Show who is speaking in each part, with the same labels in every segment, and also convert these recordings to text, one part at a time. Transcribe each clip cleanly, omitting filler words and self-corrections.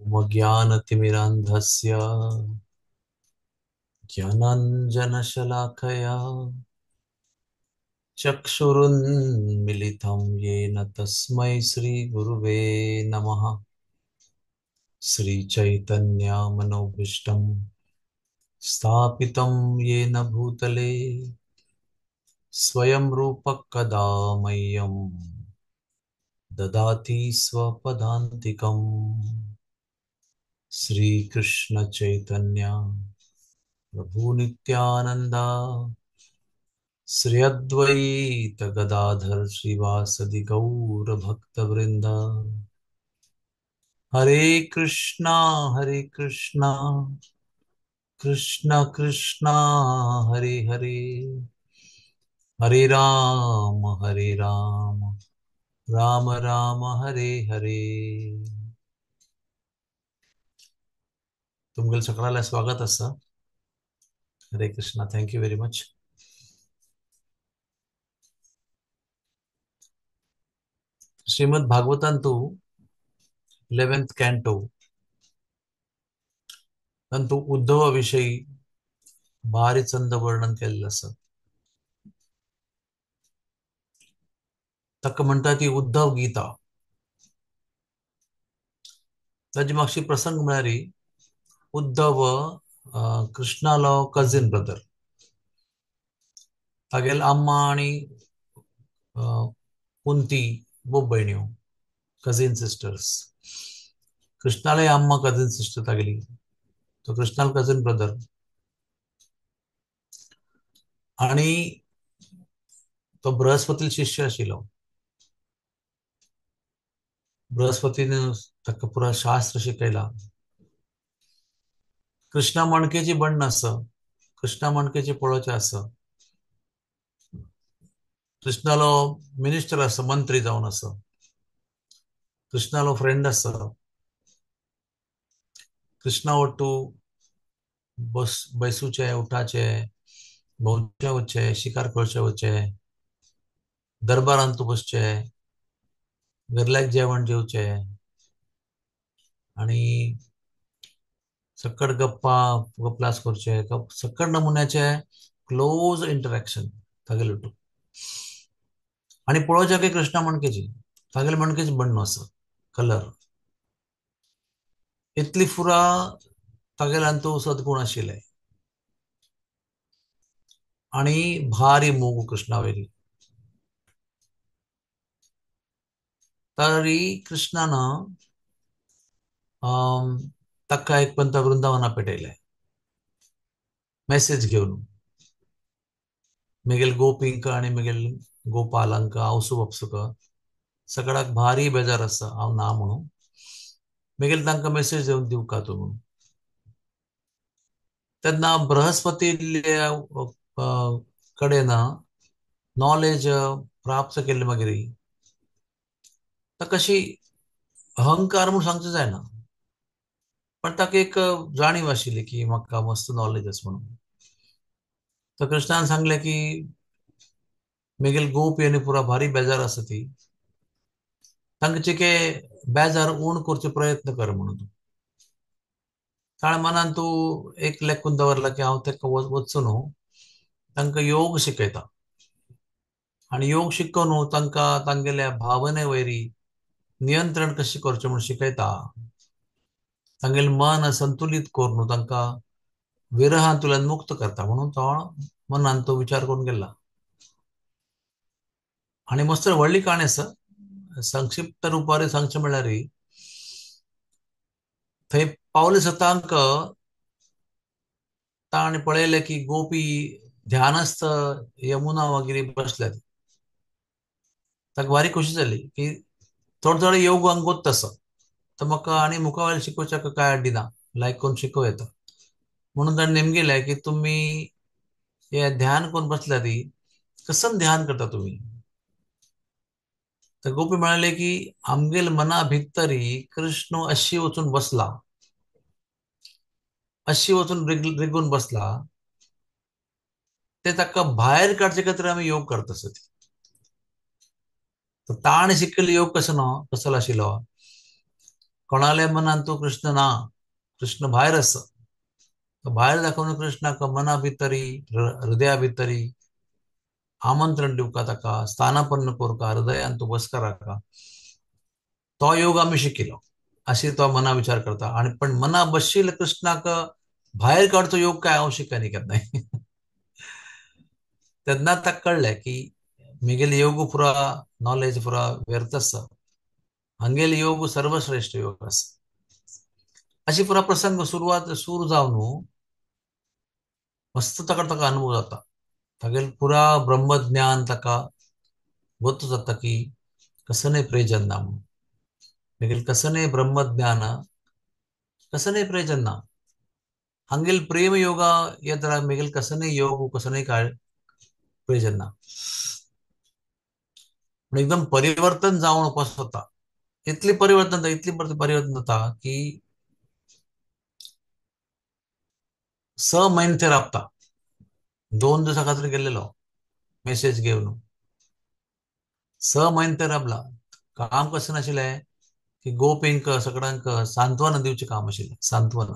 Speaker 1: ज्ञानतिमिरान्धस्य ज्ञानाञ्जनशलाकया चक्षुरुन्मिलितं येन तस्मै श्रीगुरुवे नमः। श्रीचैतन्यमनोभीष्टं स्थापितं येन भूतले स्वयं रूपः कदा मह्यं ददाति स्वपदान्तिकम्। श्रीकृष्ण चैतन्य प्रभु नित्यानंदा श्री अद्वैत गदाधर श्रीवासदि गौर भक्तवृंद। हरे कृष्णा हरे कृष्णा कृष्णा कृष्णा हरे हरे, हरे राम हरे राम राम राम हरे हरे। तुमगेल सगळ्याला स्वागत आसा। Hare Krishna, thank you very much. Shrimad भागवतांतु 11th canto तांतु Uddhava विषयी भारी चंद वर्णन केल्लें आसा। ताका म्हणटा ती उद्धव गीता। ताजी मातशी प्रसंग म्हळ्यार उद्धव कृष्णालो कझीन ब्रदर, तागेल अम्मा आनी कुंती बोब भयण्यो, कझीन सिस्टर्स। कृष्णाले अम्मा कझीन सिस्टर तागेली, तो कृष्णाल कझीन ब्रदर। आनी तो बृहस्पती शिष्य आशिल्लो। बृहस्पतीन ताका पुरा शास्त्र शिकयला। कृष्णा माणकेची बण्ण आसा, कृष्णा माणकेची पळोवचें आसा, कृष्णालो मिनिस्टर आसा, मंत्री जावन आसा, कृष्णालो फ्रेंड आसा। कृष्णा ಒಟ್ಟು बस बैसूचे, उठाचे, भोंवचे वचचे, शिकार करचे वचचे, दरबारांत बसचे, घरल्याक जेवण जेवचे आनी सकट गप्पा गपलास करचे, सकट नमुन्याचे क्लोज इंटरॅक्शन तागेले ಒಟ್ಟು। आनी पळोवच्या की कृष्णा माणकेची तागेले माणकेची बण्ण आसा, कलर इतली फुरा तागेल्यान तो सद्गुण आशिल्ले आनी भारी मोग कृष्णावेली। तरी कृष्णान ताका एक पंत वृंदावना पेटयलें मेसेज घेवन, मेगेल गोपींक आनी मेगेल गोपालांक आवसू बापसूक सगळ्याक भारी बेजार आसा हांव ना म्हणून, मेगेल तांकां मेसेज दिवन दिवका तूं म्हणून। तेन्ना बृहस्पती कडेन नॉलेज प्राप्त केल्ले मागीर ताका कशी अहंकार म्हूण सांगचें जायना, पण ताका एक जाणीव आशिल्ली की म्हाका मस्त नॉलेज आसा म्हणून। तर कृष्णान सांगलें की मेगेल गोपी आनी पुरा भारी बेजार आसा ती, तांकां चिके बेजार उण करचे प्रयत्न कर म्हणून तूं। ताणें मनान तूं एक लेखून दवरला की हांव ताका वचून तांकां योग शिकयता आनी योग शिकोवन तांकां तांगेल्या भावने वयरी नियंत्रण कशें करचें म्हूण शिकयता, तांगेलें मन संतुलीत करून तांकां विरहांतल्यान मुक्त करता म्हणून तो मनान तो विचार करून गेला। आनी मस्त व्हडली काणी आसा, संक्षिप्त रुपार सांगचें म्हळ्यार थंय पावले सतांक ताणें पळयलें की गोपी ध्यानस्थ यमुना वगैरे बसल्यात। ताका भारी खोशी जाली की थोडे थोडे योग अंगोत आसा, तर म्हाका आनी मुखा वयल्यान शिकोवच्याक कांय अड्डी ना, लायक करून शिकोवं येता म्हणून ताणें नेमकेलें की तुमी हे ध्यान करून बसल्या ती कसन ध्यान करता तुमी। तर गोपी म्हणाले की आमगेल मना भितरी कृष्ण अशी वचून बसला, अशी वचून रिगून बसला, ते ताका भायर काडचे खातीर आमी योग करता आसत। तर ताणें शिकयल्लो योग कसो न्हू, कसलो आशिल्लो, कोणाले मनान तूं कृष्ण ना, कृष्ण भायर आसा. तो भायर दाखोवन कृष्णाक मना भितरी हृदया भितरी आमंत्रण दिवका ताका, स्थानापन्न करका, हृदयान तूं बसका राखा. तो योग आमी शिकिलो अशी तो मना विचार करता. आनी पण मना बशिल्ले कृष्णाक भायर काडचो योग काय हांव शिकनी केन्नाय. तेन्ना ताका कळ्ळें की मेगेले योग पुरा नॉलेज पुरा व्यर्थ आसा, हांगेले योग सर्वश्रेष्ठ योग आसा. अशी पुरा प्रसंग सुरवात सुरू जावन मस्त ताका ताका अनुभव जाता. तागेले पुरा ब्रह्मज्ञान ताका गोत जाता की कसने प्रयोजन ना म्हणून, मेगेले कसने ब्रह्मज्ञान कसने प्रयोजन ना, हांगेले प्रेम योगा येता मेगेले कसने योग कसने काय प्रयोजन ना. पण एकदम परिवर्तन जावन उपास जाता. इतली परिवर्तन जाता, इतली परिवर्तन जाता की 6 महिने ते राबता. 2 दिवसा खातीर गेल्लेलो मेसेज घेवन 6 महिने ते राबला. काम कशें नाशिल्लें की गोपींक सगळ्यांक सांत्वन दिवचें काम आशिल्लें. सांत्वन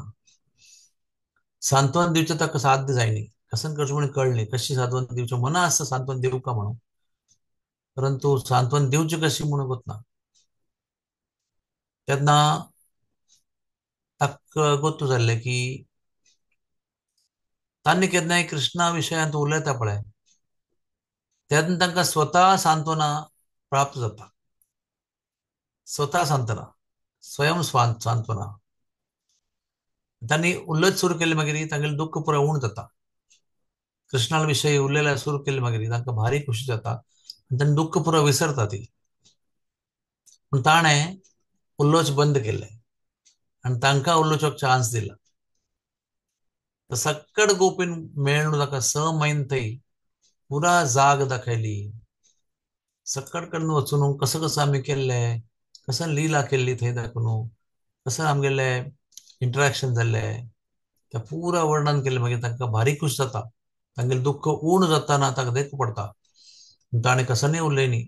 Speaker 1: सांत्वन दिवचें ताका साध्य जायनी, कशें करचें म्हणून कळ्ळें कशी सांत्वन दिवचें. मना आसता सांत्वन दिवका म्हणून, परंतु सांत्वन दिवचें कशी म्हणून वतना तेन्ना ताका गोत्तू जाल्लें की तांणी केन्नाय कृष्णा विशयांत उलयता पळय तेन्ना तांकां स्वता सांत्वना प्राप्त जाता. स्वता सांत्वना, स्वयं सांत्वना. तांणी उलयत सुरू केले मागीर तांगेलें दुख्ख पुराय उण जाता. कृष्णा विशयी उलयल्यार सुरू केले मागीर तांकां भारी खुशी जाता आनी तांणी दुख्ख पुराय विसरता ती. पूण ताणें उलोवचें बंद केलें आनी तांकां उलोवचो चान्स दिला. तर सक्कड गोपीन मेळून ताका 6 म्हयने थंय पुरा जाग दाखयली. सक्कड कडन वचून कसं कसं आमी केल्लें, कसं लीला केल्ली थंय दाखोवन, कसं आमगेलें इंटरेक्शन जाल्लें तें पुरा वर्णन केलें. मागीर तांकां भारी खूश जाता, तांगेलें दुख्ख उण जाता ना ताका देखूं पडटा. ताणें कसं न्ही उलयनी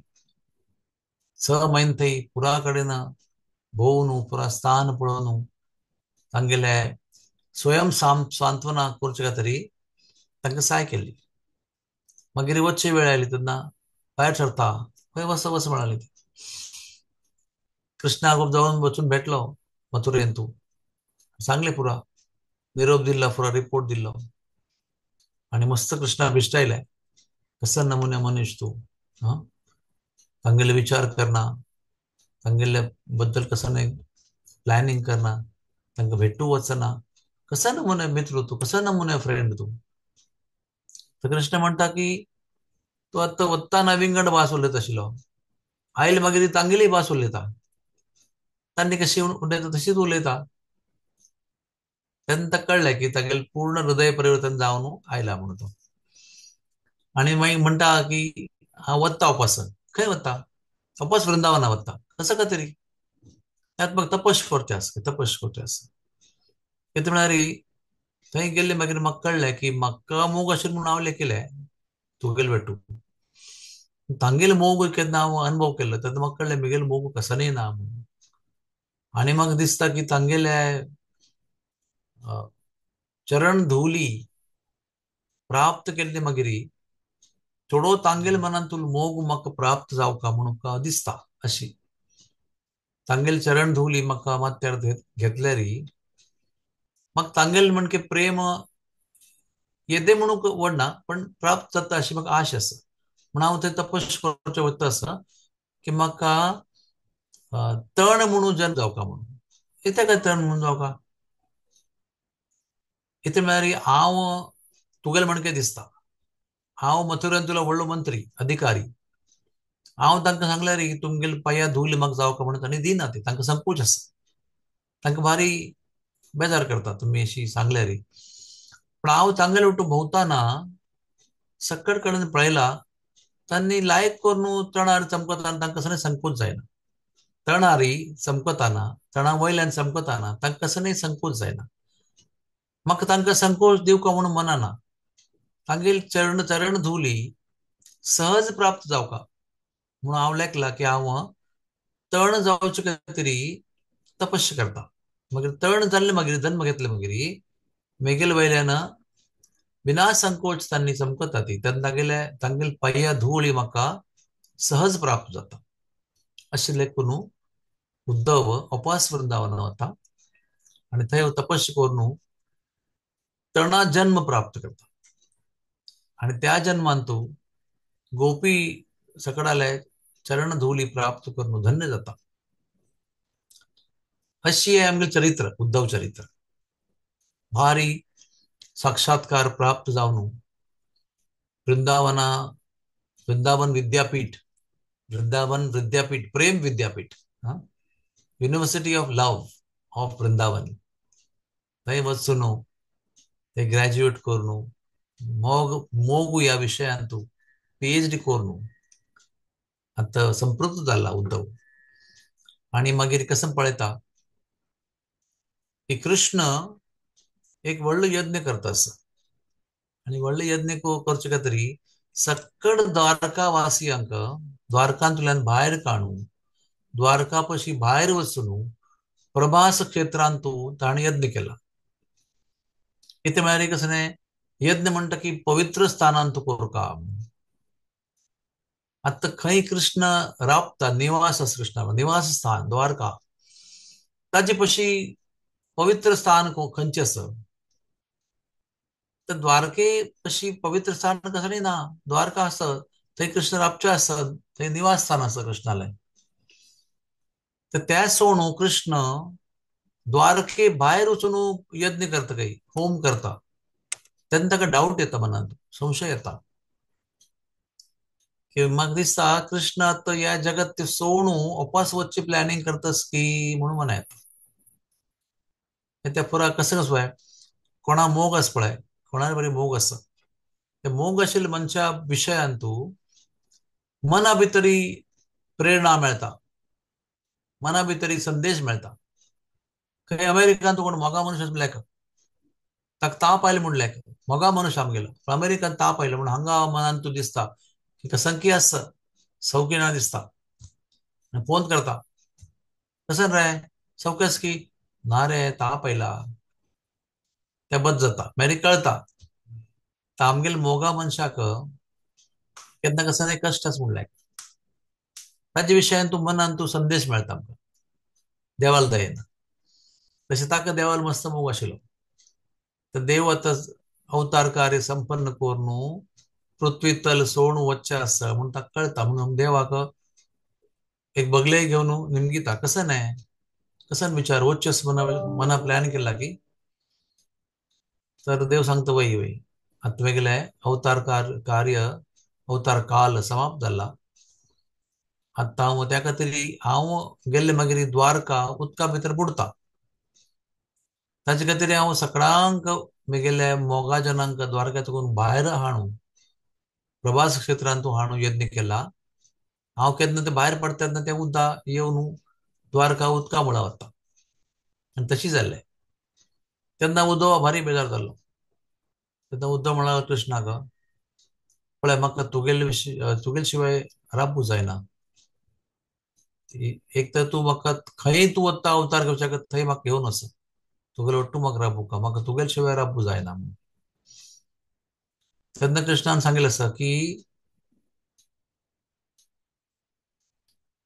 Speaker 1: 6 म्हयने थंय पुरा कडेन भोंवन पुरा स्थान पळोवन तांगेले स्वयं सांत्वना करचे खातीर तांकां साय केली. मागीर वचचे वेळ आयली तेन्ना भायर सरता खंय वस वस म्हणाली ती. कृष्णा खूब जावन वचून भेटलो मथुरेन, तूं सांगले पुरा निरोप दिल्लो, पुरा रिपोर्ट दिल्लो. आनी मस्त कृष्णा भिश्टायले कसो नमुने मनीस तूं, हां तांगेले विचार करना, तांगेले बद्दल कसो न्ही प्लॅनिंग करना, तांकां भेटू वचना, कसो नमुने मित्र तूं, कसो नमुने फ्रेंड तूं. तर कृष्ण म्हणटा की तूं आतां वतना विंगड भास उलयता आशिल्लो, आयले मागीर तांगेली भास उलयता, तांणी कशी उलयता तशीच उलयता. तेन्ना ताका कळ्ळें की तागेलें पूर्ण हृदय परिवर्तन जावन आयला म्हणून तो. आनी मागीर म्हणटा की हांव वता उपास. खंय वता? उपास वृंदावना वता. कसो काय तरी त्यात मग तपस करते आसा, तपस करते आसा. कितें म्हळ्यार थंय गेल्ले मागीर म्हाका कळ्ळें की म्हाका मोग आशिल्लो म्हणून हांव लेखिलें तुगेले भेटू. तांगेले मोग केन्ना हांव अनुभव केल्लो तेन्ना म्हाका कळ्ळें म्हगेलो मोग कसो ना म्हणून. आनी म्हाका दिसता की तांगेले चरण धुली प्राप्त केल्ले मागीर थोडो तांगेले मनान तुल मोग म्हाका प्राप्त जावका म्हणून म्हाका दिसता. अशी तांगेले चरण धुली म्हाका मात्यार घेतल्यार म्हाका तांगेले म्हणके प्रेम येदे म्हणूंक व्हडना पण प्राप्त जाता अशी म्हाका आश आसा. म्हण हांव थंय तपस करचें वता आसा की म्हाका तण म्हणून जन जावका म्हणून. कित्याक काय तण म्हणून जावका? कितें म्हळ्यार हांव तुगेले म्हणके दिसता, हांव मथुरेन तुला व्हडलो मंत्री अधिकारी, हांव तांकां सांगल्यार तुमगेले पांया धुवले म्हाका जावका म्हणून तांणी दिना ती, तांकां संकोच आसा, तांकां भारी बेजार करता तुमी अशी सांगल्यार. पण हांव तांगेले वटून भोंवतना सक्कड कडेन पळयला तांणी लायक करून तणार चमकतना तांकां कसो संकोच जायना, तणारी चमकतना तणा वयल्यान चमकतना तांकां कसो संकोच जायना. म्हाका तांकां संकोच दिवका म्हणून मनाना, तांगेली चरण धुली सहज प्राप्त जावका म्हणून हांव लेखला की हांव तण जावचे खातीर तपस्या करता. मागीर तण जाल्ले मागीर जन्म घेतले मागीर मेगेल वयल्यान विना संकोच तांणी चमकता ती तेन्ना तागेले तांगेले पांया धुळी म्हाका सहज प्राप्त जाता. अशें लेखून उद्धव उपास वृंदावन वता आनी थंय तपस्या करून तणा जन्म प्राप्त करता. आनी त्या जन्मांतू गोपी सकडाले चरण धुली प्राप्त करून धन्य जाता. अशी आहे आमगे चरित्र, उद्धव चरित्र. भारी साक्षात्कार प्राप्त जावन वृंदावना वृंदावन विद्यापीठ, वृंदावन विद्यापीठ, Prem Vidyapeeth, university of love of Vrindavan थंय वचून ते ग्रॅज्युएट करून मोग मोग ह्या विशयांत पीएचडी करून आतां संपृक्त जाला उद्धव. आनी मागीर कसं पळयता की कृष्ण एक व्हडलो यज्ञ करता आसा आनी व्हडलो यज्ञ करचे खातीर सकड द्वारकावासियांक द्वारकांतल्यान भायर काडून द्वारका पशी भायर वचून प्रभास क्षेत्रांत ताणें यज्ञ केला. कितें म्हळ्यार कसं न्हय यज्ञ म्हणटा की पवित्र स्थानांत करका. आतां खंय कृष्ण रावता निवास आसा कृष्णा निवास स्थान द्वारका ताजे पशी पवित्र स्थान खंयचें आसा तर द्वारके पशी पवित्र स्थान कसं न्ही ना, द्वारका आसा थंय कृष्ण रावचे आसा थंय निवास स्थान आसा कृष्णालें. तर त्या सोणू कृष्ण द्वारके भायर वचून यज्ञ करता काही होम करता तेन्ना ताका डावट येता मनांत संशय येता की म्हाका दिसता कृष्ण आतां ह्या जगात ते सोणू उपास वचची प्लॅनिंग करतस की म्हणून मना येता. त्या पुरा कसं कसं आहे कोणा मोग आसा पळय कोणा बरी मोग आसा ते मोग आशिल्ल्या मनशा विशयान तूं मना भितरी प्रेरणा मेळटा, मना भितरी संदेश मेळटा. खंय अमेरिकान तूं कोण मोगा मनीस आसा लेखक ताका ताप आयलो म्हूण लेखक मोगा मनीस आमगेलो पूण अमेरिकान ताप आयलो म्हूण हांगा मनान तूं दिसता की कसंकी आसा सौख्य ना दिसता फोन करता कसं रे सौख्य की ना रे ताप आयला ते बद जाता मागीर कळता. आमगेले मोगा मनशाक केन्ना कसं नाही कश्ट आसा म्हणलें ताजे विशयान तूं मनान तूं संदेश मेळटा आमकां देवाल दयेन. तशें ताका देवाल मस्त मोग आशिल्लो तर देव आतां अवतार कार्य संपन्न करून पृथ्वी तल सोडून वचचें आसा म्हूण ताका कळटा. म्हणून देवाक एक बगले घेवन निमगिता कसं न्हय कसं विचार वचचें मना मना प्लॅन केला की तर देव सांगता वय वय आतां तुवें अवतार कार्य अवतार काल समाप्त जाला आतां हांव त्या खातीर हांव गेल्ले मागीर द्वारका उदका भितर बुडता ताजे खातीर हांव सगळ्यांक म्हगेल्या मोगा जनांक द्वारका भायर हाडून प्रभास क्षेत्रांत तूं हाडून यज्ञ केला. हांव केन्ना ते भायर पडटा तेन्ना ते उदका येवन द्वारका उदका मुळा वता आनी तशी जाल्लें. तेन्ना उद्धव भारी बेजार जालो. तेन्ना उद्धव म्हणालो कृष्णाक पळय म्हाका तुगेले विशीं तुगेले शिवाय राबू जायना, एक तर तूं म्हाका खंय तूं वता अवतार घेवच्या थंय म्हाका घेवन वच, तुगेले वट्टू म्हाका राबू का म्हाका तुगेले शिवाय राबू जायना. तेन्ना कृष्णान सांगिल्लें आसा की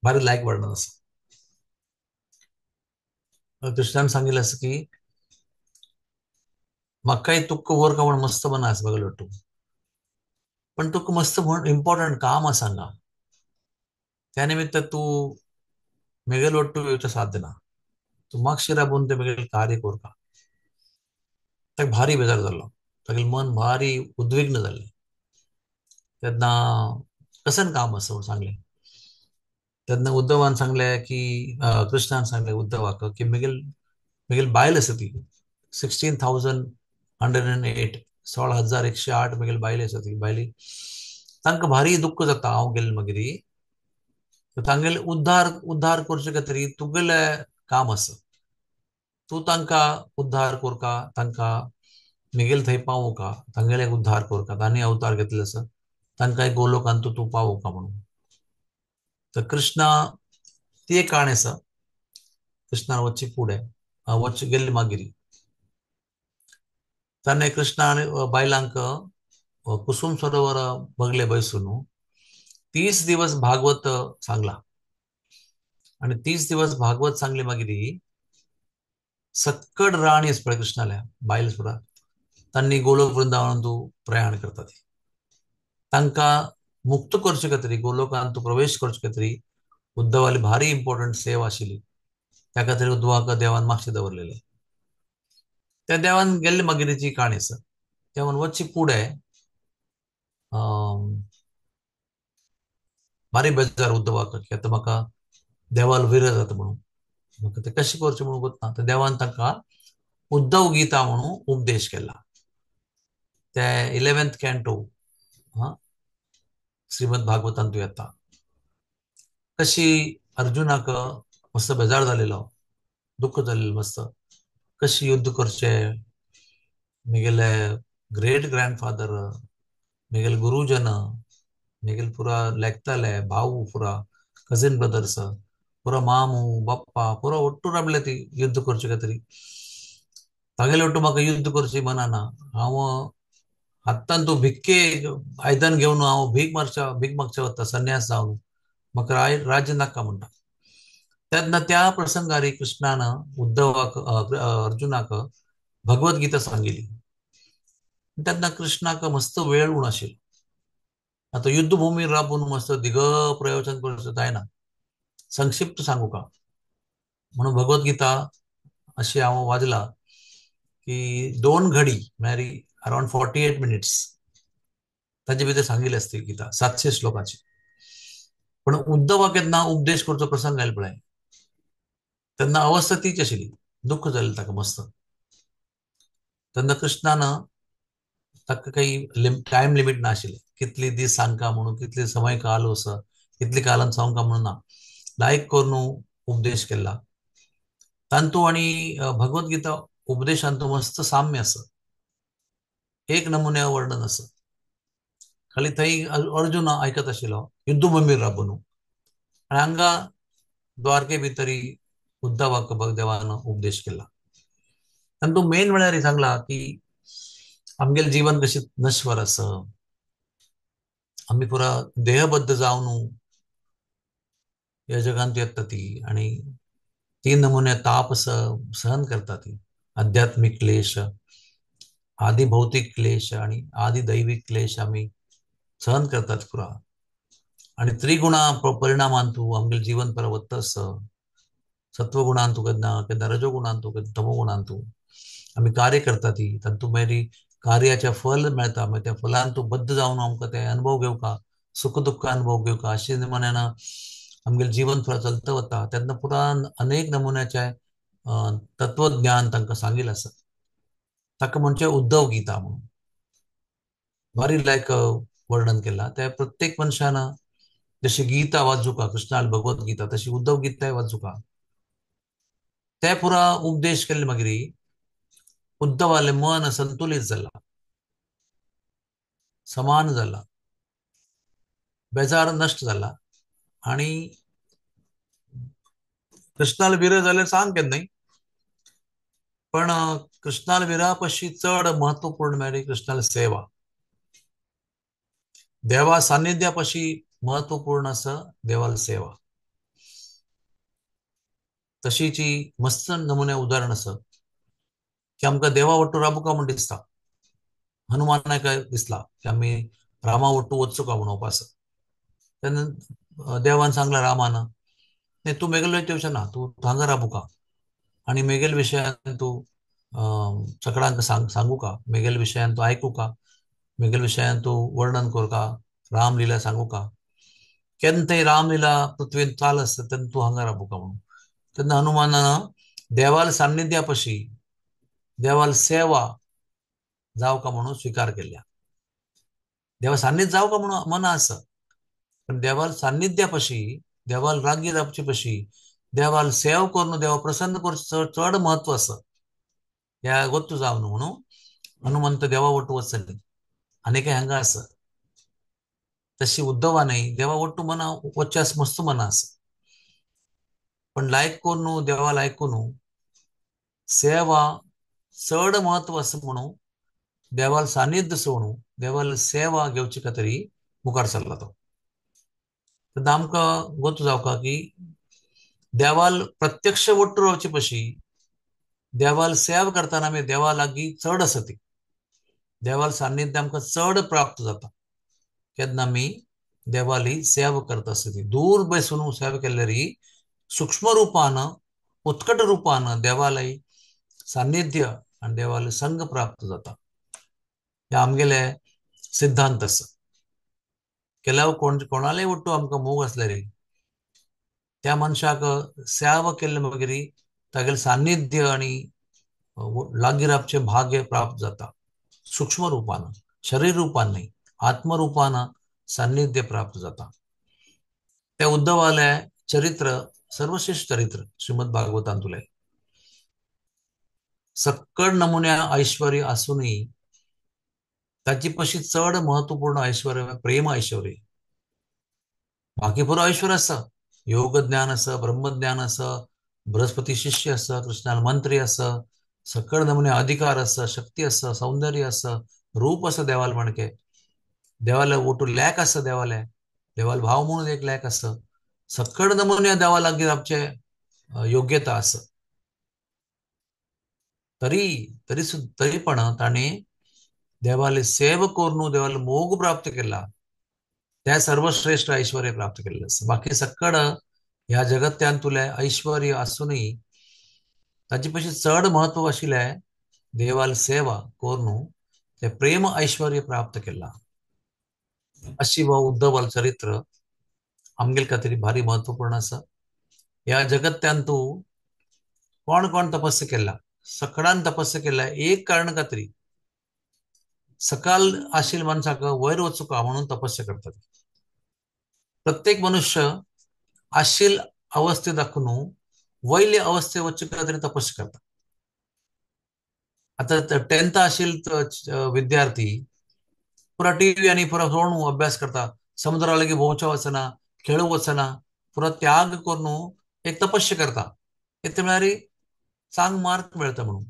Speaker 1: भारी लायक वर्णन आसा. कृष्णान सांगिल्लें आसा की म्हाकाय तुका व्हर का म्हूण मस्त मना आसा बघ तूं, पण तुका मस्त म्हण इम्पॉर्टंट काम आसा हांगा त्या निमित्त तूं मेगेल वट्टू येवचें साध्य ना, तूं मागशी राबून तें मेगेल कार्य करता. ताका भारी बेजार जालो, तागेलें मन भारी उद्विग्न जालें. तेन्ना कसन काम आसा म्हूण सांगलें. तेन्ना उद्धवान सांगलें की कृष्णान सांगलें उद्धवाक की मेगेल मेगेल बायल आसा ती 16,108 16,108 मेगेल बायल आसा ती बायली तांकां भारी दुख्ख जाता हांव गेलें मागीर तांगेले उद्धार उद्धार करचे खातीर तुगेलें काम आसा, तूं तांकां उद्धार करका तांकां मेगेल थंय पावोवका तांगेले उद्धार करका तांणी अवतार घेतले आसा तांकां एक गोलोकांत तूं पावोवका म्हणून. तर कृष्णा ती एक काणी आसा. कृष्णान वच्चे फुडें वच गेल्ले मागीर ताणें कृष्णा आनी बायलांक कुसुम सरोवर बगले बसून 30 दिवस भागवत सांगला. आनी 30 दिवस भागवत सांगले मागीर सक्कड राणी आसा पळय कृष्णाल्या बायल सुद्दां तांणी गोलोक वृंदावनांतू प्रयाण करतात. तांकां मुक्त करचे खातीर गोलोकांतू प्रवेश करचे खातीर उद्धवाली भारी इम्पॉर्टंट सेवा आशिल्ली. त्या खातीर उद्धवाक देवान मागशें दवरलेलें. त्या देवान गेल्ले मागीरची काणी आसा. देवान वच्चे फुडें भारी बेजार उद्धवाक की आतां म्हाका देवाल विरह जाता म्हणून म्हाका तें कशें करचें म्हणून वतना तर देवान तांकां उद्धव गीता म्हणून उपदेश केला. ते 11th canto श्रीमद भागवतांतू येता. कशी अर्जुनाक मस्त बेजार जालेलो, दुःख जालेलें मस्त, कशी युद्ध करचें, मेगेले ग्रेट ग्रँडफादर, मेगेले गुरुजन, मेगेले पुरा लेखताले भाऊ, पुरा कजीन ब्रदर्स, पुरा मामू बाप्पा पुरा ಒಟ್ಟು राबले ती युद्ध करचे खातीर. तागेले ಒಟ್ಟು म्हाका युद्ध करचें मनाना, हांव आत्तां तूं भिक्के आयदन घेवन हांव भीक मागच्या वता संन्यास जावन म्हाका राज्य नाका म्हणटा. तेन्ना त्या प्रसंगार कृष्णान उद्धवाक अर्जुनाक भगवद्गीता सांगिल्ली. तेन्ना कृष्णाक मस्त वेळ उण आशिल्लो. आतां युद्धभूमीर राबून मस्त दिग प्रयोजन करचें जायना, संक्षिप्त सांगू का म्हणून भगवद्गीता अशी हांव वाजला की 2 घडी म्हळ्यार अरावंड 48 मिनिट्स ताजे भितर सांगिल्ली आसता गीता 700 श्लोकाची. पण उद्धवाक केन्ना उपदेश करचो प्रसंग आयलो पळय तेन्ना अवस्था तीच आशिल्ली, दुःख जालें ताका मस्त. तेन्ना कृष्णान ताका काही टायम लिमीट नाशिल्लें, कितली दीस सांगका म्हणून, कितली समय काल आसा, कितली कालान सांगका म्हणून ना, लायक करून उपदेश केला. तांतू आनी भगवद्गीता उपदेशांतू मस्त साम्य आसा, एक नमुन्या वर्णन आसा. खाली थंय अर्जुन आयकत आशिल्लो युद्धभूमीर राबून आनी हांगा द्वारके भितरी उद्धवाक देवान उपदेश केला. आनी तो मेन म्हळ्यार सांगला की आमगेलें जीवन कशें नश्वर आसा, आमी पुरा देहबद्ध जावन ह्या जगांत येता ती आनी तीन नमुने ताप सहन करता ती, आध्यात्मीक क्लेश, आदी भौतीक क्लेश आनी आदी दैवीक क्लेश आमी सहन करतात पुरा. आनी त्रिगुणा परिणामान तूं आमगेलें जीवन पुरा वता आसा. सत्वगुणान तूं केन्ना, केन्ना रजोगुणान तूं, केन्ना तमोगुणान तूं आमी कार्य करता ती, तातूंत मागीर कार्याचें फल मेळटा, मागीर त्या फलान तूं बद्ध जावन आमकां ते अनुभव घेवका, सुख दुख्ख अनुभव घेवका, अशें नमुन्यान आमगेलें जीवन पुरा चलता वता. तेन्ना पुरा अनेक नमुन्याचे तत्वज्ञान तांकां सांगिल्लें आसा. ताका म्हणजे उद्धव गीता म्हणून भारी लायक वर्णन केलां. त्या प्रत्येक मनशान जशी गीता वाचूका, कृष्णाल भगवत गीता, तशी उद्धव गीताय वाचूका. ते पुरा उपदेश केल्ले मागीर उद्धवालें मन संतुलीत जाला, समान जाला, बेजार नश्ट जाला आनी कृष्णाल विरह जाल्यार सांग केन्नाय, पण कृष्णाल विरहा पशी चड महत्वपूर्ण म्हळ्यार कृष्णाल सेवा, देवा सान्निध्या पशी महत्वपूर्ण आसा देवाल सेवा. तशीची मस्त नमुने उदाहरण आसा की आमकां देवा वट्टू राबू का म्हूण दिसता, हनुमानाक दिसला की आमी रामा वट्टू वचूं का म्हणून उपास. तेन्ना देवान सांगला रामान, न्ही तूं मेगेलो येवचें ना, तूं हांगा राबू का आनी मेगेल विशयान तूं सगळ्यांक सांगू का, मेगेल विशयान तूं आयकू का, मेगेल विशयान तूं वर्णन करू का, रामलीला सांगू का, केन्ना थंय रामलीला पृथ्वीन चाल आसता तेन्ना तूं हांगा राबू का म्हणून. तेन्ना हनुमानान देवाल सान्निध्या पशी देवाल सेवा जावं का म्हणून स्विकार केल्या. देवा सान्निध्य जावं का म्हणून मना आसा, पण देवाल सान्निध्या पशी, देवाल रागी जावचे पशी, देवाल सेवा करून देवा प्रसन्न करचें चड महत्व आसा ह्या गोत्तू जावन म्हणून हनुमंत देवा वट्टू वचली. आनी काय हांगा आसा तशी उद्धवानय देवा वट्टू मना वच्चे मस्त मना आसा. पण लायक करून देवा लायक करून सेवा चड म्हत्व आसा म्हणून देवाल सानिध्य सोडून देवाल सेवा घेवची खातीर मुखार सरला तो. तेन्ना आमकां गोत जावका की देवाल प्रत्यक्ष वट्टू रावचे पशी देवाल सेवा करतना आमी देवा लागीं चड आसा ती देवाल सानिध्य आमकां चड प्राप्त जाता केन्ना आमी देवाली सेवा करता आसता ती. दूर बसून सेवा केल्यार सूक्ष्म रुपान उत्कट रुपान देवालय सानिध्य आनी देवाले संग प्राप्त जाता. हे आमगेले सिद्धांत आसा. केल्यार कोणालेय वट्टू आमकां मोग आसल्यार त्या मनशाक सेवा केल्ले मागीर तागेलें सानिध्य आनी लागीं रावचें भाग्य प्राप्त जाता. सूक्ष्म रुपान, शरीर रुपान न्हय, आत्मरुपान सानिध्य प्राप्त जाता. त्या उद्धवाले चरित्र सर्वश्रेष्ठ चरित्र श्रीमद भागवतांतुले. सक्कड नमुन्या ऐश्वर्य आसूनय ताची पशी चड महत्वपूर्ण ऐश्वर्य प्रेम ऐश्वर्य. बाकी पुरो ऐश्वर्य आसा, योग ज्ञान आसा, ब्रह्मज्ञान आसा, बृहस्पती शिष्य आसा, कृष्णान मंत्री आसा, सकळ नमुने अधिकार आसा, शक्ती आसा, सौंदर्य आसा, रूप आसा देवाल म्हणके, देवाले ओटू लॅक आसा, देवाले देवाल भाव म्हणून एक लॅक आसा, सकळ नमुने देवा लागीं आमचे योग्यता आसा. तरी तरी तरी पण ताणें देवाले सेवा करून देवाले मोग प्राप्त केला, त्या सर्वश्रेष्ठ ऐश्वर्य प्राप्त केलेलं आसा. बाकी सकळ ह्या जगत्यांतुले ऐश्वर्य आसूनय ताचे पशी चड महत्व आशिल्लें देवाल सेवा करून ते प्रेम ऐश्वर्य प्राप्त केला. अशी वा उद्धवाल चरित्र आमगेले खातीर भारी महत्वपूर्ण आसा. ह्या जगत्यांतू कोण कोण तपस्या केला, सकडान तपस्या केला एक कारण खातीर, सकाळ आशिल मनशाक वयर वचूका म्हणून तपस्या करतात. प्रत्येक मनुष्य आशील अवस्थे दाखवून वयले अवस्थे वचूक खातीर तपस्या करता. आता टेंथ आशील विद्यार्थी पुरा टीव्ही आनी पुरा सोडून अभ्यास करता, समुद्रा लागीं भोंवच्या वचना, खेळूंक वचना, पुरा त्याग करून एक तपस्या करता. कितें म्हळ्यार चांग मार्क मेळटा म्हणून.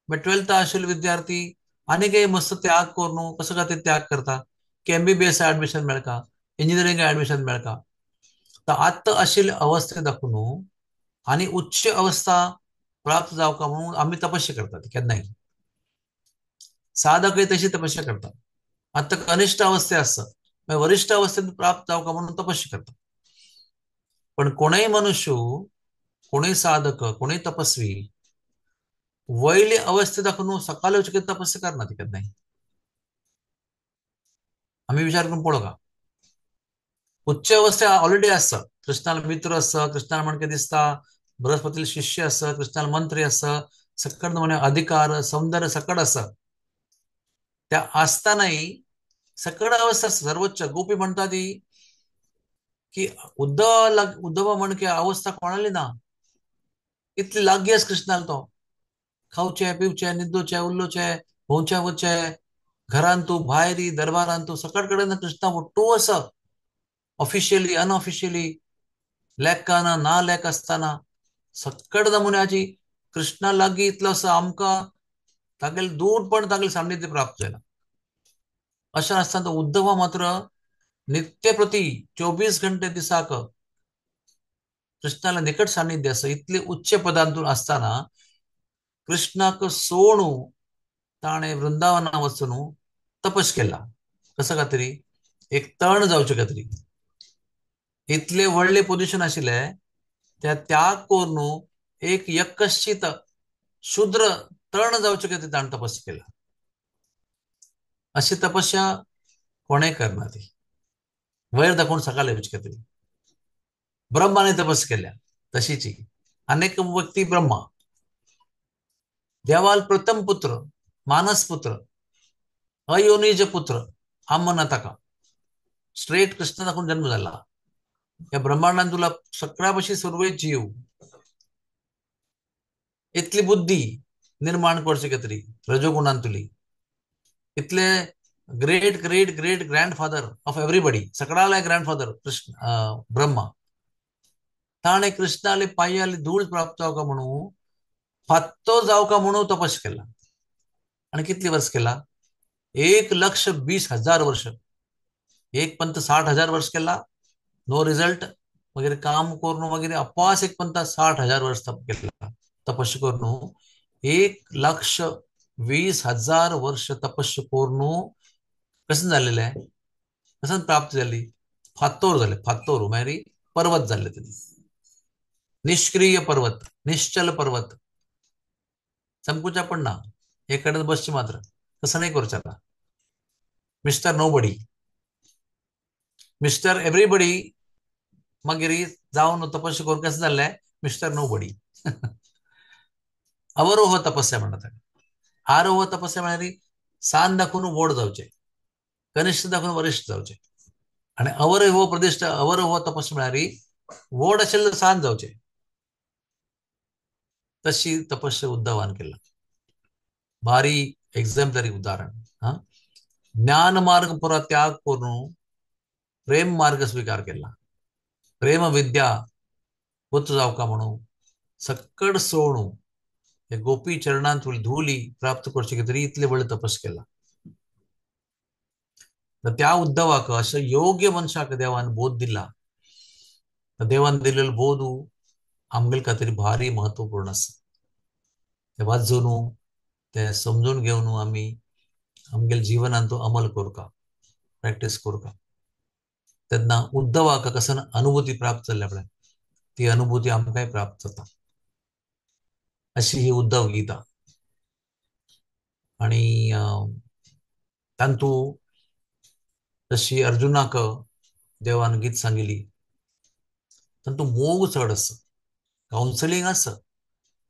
Speaker 1: मागीर ट्वेल्थ आशिल्ले विद्यार्थी आनीक मस्त त्याग करून कसो खातीर त्याग करता की एमबीबीएस एडमिशन मेळटा, इंजिनियरिंग एडमिशन मेळटा. तर आत्तां आशिल्ले अवस्थे दाखोवन आनी उच्च अवस्था प्राप्त जावका म्हणून आमी तपस्या करतात. केन्नाय साधकय तशी तपस्या करता. आतां कनिष्ठ अवस्थे आसता, मागीर वरिष्ठ अवस्थेत प्राप्त जावका म्हणून तपस्या करता. पण कोणय मनुष्य, कोणय साधक, कोणय तपस्वी वयले अवस्थे दाखोवन सकाळी वचून तपस्या करना ती केन्नाय. आमी विचार करून पळोवका, उच्च अवस्था ऑलरेडी आसता, कृष्णाल मित्र आसता, कृष्णाल म्हणके दिसता, बृहस्पती शिष्य आसता, कृष्णाल मंत्री आसता, सकळ म्हणे अधिकार सौंदर्य सकळ आसता. त्या आसतानाय सकळ अवस्था सर्वोच्च. गोपी म्हणटा ती की उद्धवा म्हणके अवस्था कोणाली ना, इतली लागीं आसा कृष्णाल. तो खावचे पिवचे निद्दोचे उल्लोचे भोंवचे वचचे, घरांत तूं भायर दरबारांत तूं सकळ कडेन कृष्णा वट्टू आसा, ऑफिशियली अनऑफिशियली, लेकाना ना लेक आसतना सकळ नमुन्याची कृष्णा लागीं इतलो आसा आमकां तागेले दूर पण तागेले सान्निध्य प्राप्त जायना. अशें आसतना उद्धवा मात्र नित्य प्रति 24 घंटे दिसाक कृष्णाला निकट सान्निध्य आसा. इतले उच्च पदांतून आसतना कृष्णाक सोणू ताणें वृंदावना वचून तपस केला. कसो खातीर, एक तण जावचे खातीर. इतले व्हडले पोजिशन आशिल्ले त्या त्याग करून एक यकश्चित शूद्र तण जावचे खातीर ताणें तपस्या केला. अशी तपस्या कोणें करना ती वयर दाखोवन सकाळ येवचे खातीर. ब्रह्माने तपस्या केल्या तशीची अनेक व्यक्ती ब्रह्मा देवाल प्रथम पुत्र, मानस पुत्र, अयोनिज पुत्र आमना ताका स्ट्रेट कृष्ण दाखोवन जन्म जाला. ह्या ब्रह्मांडान तुला सगळ्या पशी सुरवेत जीव इतली बुद्धी निर्माण करची खातीर रजोगुणांतुली इतले great great great grandfather of everybody, सगळ्याला ग्रँडफादर कृष्ण ब्रह्मा. ताणें कृष्णाले पांयाली धूळ प्राप्त जावका म्हणून फात्तो जावका म्हणून तपस केला. आणि कितली वर्ष केला? 1,20,000 वर्ष. एक पंत 60,000 वर्ष केला, नो रिझल्ट वगैरे काम करून वगैरे अपास एक पंत 60,000 वर्ष तप केला. तपस्या करून 1,20,000 वर्ष तपस्या करून कसं झालेलं आहे, कसं प्राप्त झाली? फातोर झाले. फातोर म्हणजे पर्वत झाले ते, निष्क्रिय पर्वत, निश्चल पर्वत. संकुचा पण ना, एकडे बसचे मात्र तसं नाही करू शकता. मिस्टर नोबडी, मिस्टर एव्हरीबडी मागीर जावन तपस्या करून कसं जाल्लें? Mister nobody. अवरोह तपस्या म्हणतात. आरोह तपस्या म्हळ्यार सान दाखोवन व्हड जावचें, कनिष्ठ दाखोवन वरिष्ठ जावचें. आनी अवरोह प्रदिष्ट, अवरोह तपस्या म्हळ्यार व्हड आशिल्लें सान जावचें. तशी तपस्या उद्धवान केला. भारी एक्झाम्पलरी उदाहरण. हा, ज्ञान मार्ग पुरा त्याग करून प्रेम मार्ग स्वीकार केला. प्रेम विद्या गुप्त जावका म्हणून सक्कड सोणू हे गोपी चरणांतली धुली प्राप्त करचे तरी इतले व्हडलें तपस केला. तर त्या उद्धवाक असं योग्य मनशाक देवान बोध दिला. तर देवान दिलेलो बोध आमगेले खातीर भारी महत्वपूर्ण आसा. ते वाचून ते समजून घेवन आमी आमगेले जिवनान तो अमल करता, प्रॅक्टीस करता. तेन्ना उद्धवाक कसन अनुभूती प्राप्त जाल्ली आपल्याक, ती अनुभूती आमकांय प्राप्त जाता. अशी ही उद्धव गीता. आनी तांतू जशी अर्जुनाक देवान गीत सांगिल्ली, तांतू मोग चड आसा, कावन्सिलींग आसा,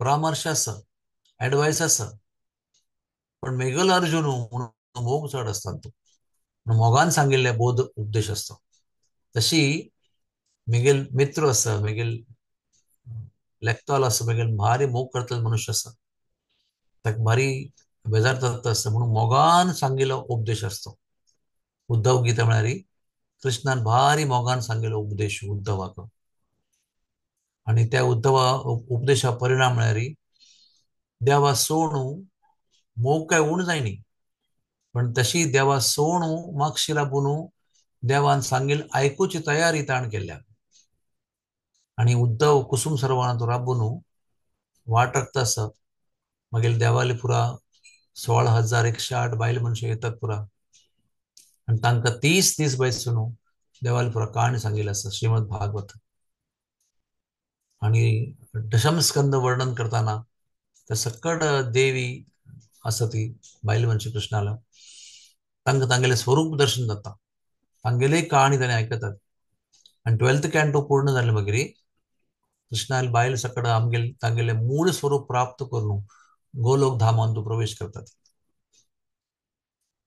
Speaker 1: परामर्श आसा, एडवायस आसा, पण मेगल अर्जुन म्हणून मोग चड आसता तांतू. म्हणून मोगान सांगिल्ले बोध उपदेश आसता. तशी मेगेल मित्र आसा, मेगेल लेखतालो आसा, मेगेल भारी मोग करतलो मनुष्य आसा, ताका भारी बेजार जाता आसता, म्हणून मोगान सांगिल्लो उपदेश आसता. उद्धव गीता म्हळ्यार कृष्णान भारी मोगान सांगिल्लो उपदेश उद्धवाक. आनी त्या उद्धवा उपदेशा परिणाम म्हळ्यार देवा सोणू मोग काय उण जायनी, पण तशी देवा सोणू मागशी राबून देवान सांगील आयकुची तयारी ताण केल्या. आनी उद्धव कुसुम सरोवरांत राबून वाट राखता आसा. मागीर देवाले पुरा 16,108 बायल मनशां येतात पुरा, आनी तांकां 30 दीस बैसून देवाले पुरा काणी सांगिल्ली आसा श्रीमद भागवत. आनी दशम स्कंद वर्णन करतना त्या सकड देवी आसा ती बायल मनशां कृष्णाला, तांकां तांगेलें स्वरूप दर्शन जाता, तांगेले कहाणी ताणें आयकतात. आनी 12th canto पूर्ण जालें मागीर कृष्णाले बायल सकड आमगेले तांगेले मूळ स्वरूप प्राप्त करून गोलोक धामांत प्रवेश करतात.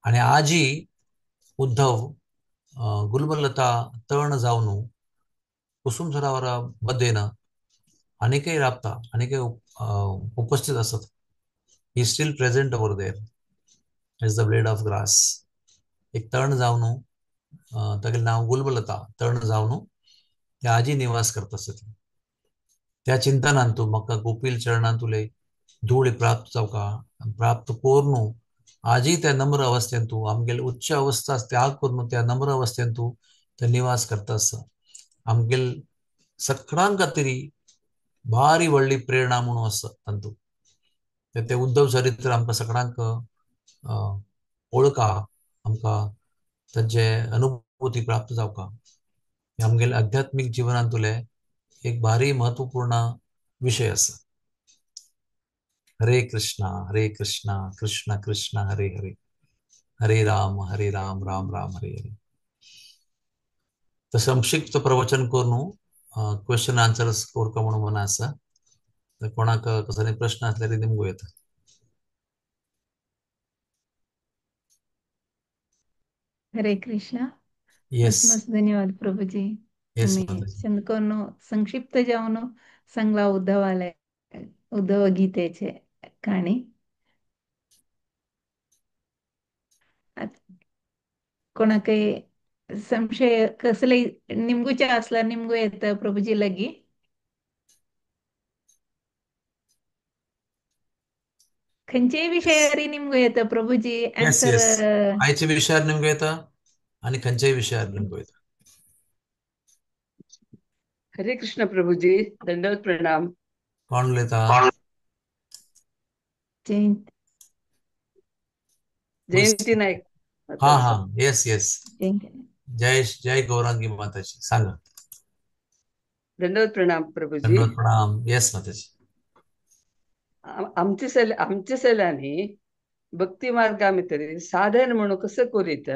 Speaker 1: आनी आजी उद्धव गुलमलता तण जावन कुसुम सरोवरा मदेन आनीकय राबता, आनीकय उपस्थित आसत. He still present over there as the blade of grass. एक तण जावन तागेलें नांव गुलमलता, तण जावन ते आजी निवास करता आसत. त्या चिंतनान तूं म्हाका गोपील चरणांतुले धूळ प्राप्त जावका, प्राप्त करून आजी त्या नम्र अवस्थेंत तूं आमगेले उच्च अवस्था त्याग करून त्या नम्र अवस्थेंत तूं ते निवास करता आसा. आमगेल सगळ्यां खातीर भारी व्हडली प्रेरणा म्हणून आसा तांतूं. ते उद्धव चरित्र आमकां सगळ्यांक ओळखा, आमकां तांचे अनुभूती प्राप्त जावका. आमगेले आध्यात्मीक जिवनांतुले एक भारी महत्वपूर्ण विशय आसा. हरे कृष्णा हरे कृष्णा कृष्ण कृष्ण हरे हरे, हरे राम हरे राम राम राम हरे हरे. तर संक्षिप्त प्रवचन करून क्वेश्चन आन्सर्स करता म्हणून मना आसा. तर कोणाक कसले प्रश्न आसल्यार निमगो येता.
Speaker 2: हरे कृष्णा.
Speaker 1: येस.
Speaker 2: मस्त मस्त धन्यवाद प्रभूजी.
Speaker 1: येस
Speaker 2: तुम्ही
Speaker 1: माताजी.
Speaker 2: चंद करून संक्षिप्त जावन सांगला उद्धवाले उद्धव गीतेचे काणी. कोणाकय संशय कसले निमगुचे असल्यार निमगू येता प्रभूजी लगी. खंयचेय विशयार निमगो येता प्रभुजी
Speaker 1: येस
Speaker 2: आन्सर.
Speaker 1: येस, आयच्या विशयार निमगो येता आनी खंयच्याय विशयार निमगो येता.
Speaker 3: हरे कृष्ण प्रभुजी, दंडवत प्रणाम.
Speaker 1: कोण उलयता?
Speaker 2: जयंत.
Speaker 3: जयंती नाईक.
Speaker 1: हा हा, येस येस,
Speaker 2: जयंत.
Speaker 1: जय जय गौरांगी माताजी, सांगा.
Speaker 3: दंडवत प्रणाम प्रभुजी.
Speaker 1: दंडवत प्रणाम. येस माताजी.
Speaker 3: आमचे सैलानी भक्ती मार्गा भितर साधन म्हणून कसं करीत?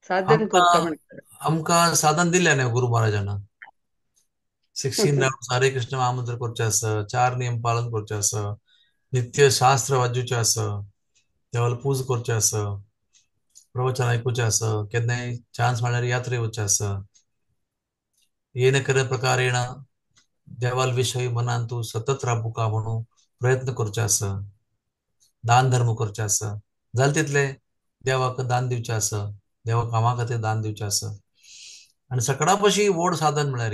Speaker 3: साधन करता म्हणटा.
Speaker 1: आमकां साधन दिलें न्ही गुरु महाराजान. 16 राउंड हरे कृष्ण महामंत्र करचे आसा, 4 नियम पालन करचे आसा, नित्य शास्त्र वाचूचे आसा, देवाला पूज करचे आसा, प्रवचन आयकुचें आसा, केन्नाय चान्स मेळ्ळ्यार यात्रे वचचें आसा. येन केन्ना प्रकारेण देवाल विशय मनान तूं सतत राबुका म्हणून प्रयत्न करचे आसा, दान धर्म करचे आसा. जालें तितलें देवाक दान दिवचें आसा, देवा कामा खातीर दान दिवचें आसा. आनी सगळ्या पशी व्हड साधन म्हळ्यार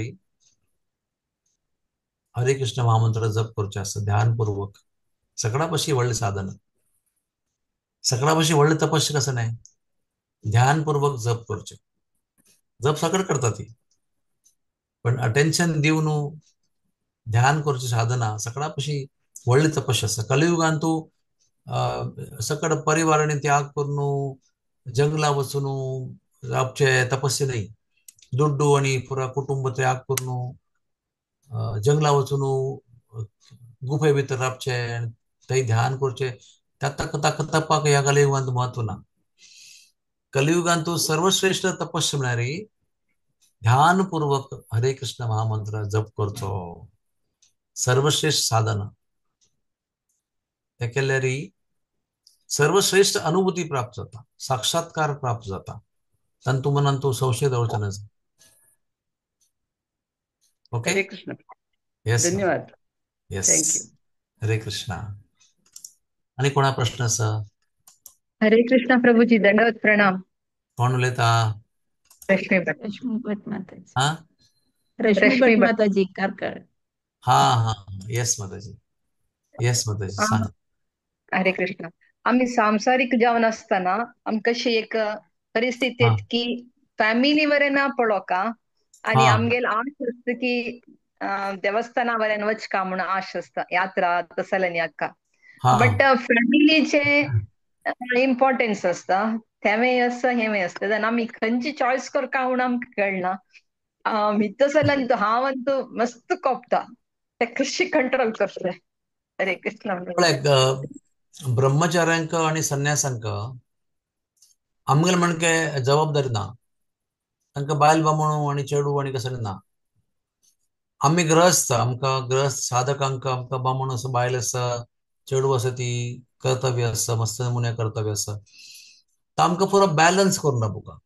Speaker 1: हरे कृष्ण महामंत्र जप करचें आसा ध्यानपूर्वक. सगळ्या पशी व्हडलें साधन, सगळ्या पशी व्हडलें तपस्या कसं नाही, ध्यानपूर्वक जप करचें. जप सगळं करता ती, पण अटेन्शन दिवन ध्यान करची साधना सगळ्या पशी व्हडली तपस्या आसा. कलियुगान तूं सकड परिवाराने त्याग करून जंगला वचून रावचे तपस्या नाही, दुड्डू आणि पुरा कुटुंब त्याग करून जंगला वचून गुफे भितर रावचे आनी थंय ध्यान करचे, त्या ताका तपाक ह्या कलियुगांत महत्व ना. कलियुगांत तूं सर्वश्रेष्ठ तपस्या म्हळ्यार ध्यानपूर्वक हरे कृष्ण महामंत्र जप करचो, सर्वश्रेष्ठ साधना. ते केल्यार सर्वश्रेष्ठ अनुभूती प्राप्त जाता, साक्षात्कार प्राप्त जाता. तांतू मनान तूं संशय दवरचो ना. ओके,
Speaker 3: हरे कृष्ण.
Speaker 1: येस,
Speaker 3: धन्यवाद.
Speaker 1: येस,
Speaker 3: thank you.
Speaker 1: हरे कृष्ण. आनी कोणा प्रश्न आसा?
Speaker 4: हरे कृष्ण प्रभुजी, दंडवत प्रणाम.
Speaker 1: कोण उलयता?
Speaker 4: रश्मी भट.
Speaker 2: रश्मी भट माताजी.
Speaker 1: हा?
Speaker 2: रश्मी भट माताजी, कारकळ.
Speaker 1: हा हा, येस माताजी, येस माताजी, सांग.
Speaker 4: हरे कृष्ण. आमी सांसारीक जावन आसतना आमकां अशी एक परिस्थिती येता की फॅमिली वरेन ना पळोवका आनी आमगेल आश आसता की देवस्थाना वरेन वचका म्हणून आश आसता, यात्रा तसल्यानी अक्का. बट फॅमिलीचे इम्पॉर्टन्स आसता, तेंवूय आसता हेंवूय आसता. तेन्ना आमी खंयची चॉयस करका म्हणून आमकां कळना. मित्तसल्यान हांव अंतू मस्त कोपता, ते कशी कंट्रोल करतले? हरे कृष्ण.
Speaker 1: ब्रह्मचाऱ्यांक आनी संन्यासांक आमगेले म्हणके जबाबदारी ना, तांकां बायल बामणू आनी चेडू आनी कसलें ना. आमी गृहस्थ, आमकां गृहस्थ साधकांक आमकां बामण आसा, बायल आसा, चेडू आसा, ती कर्तव्य आसा, मस्त नमुन्या कर्तव्य आसा. तो आमकां पुरो बॅलन्स करून राबुका.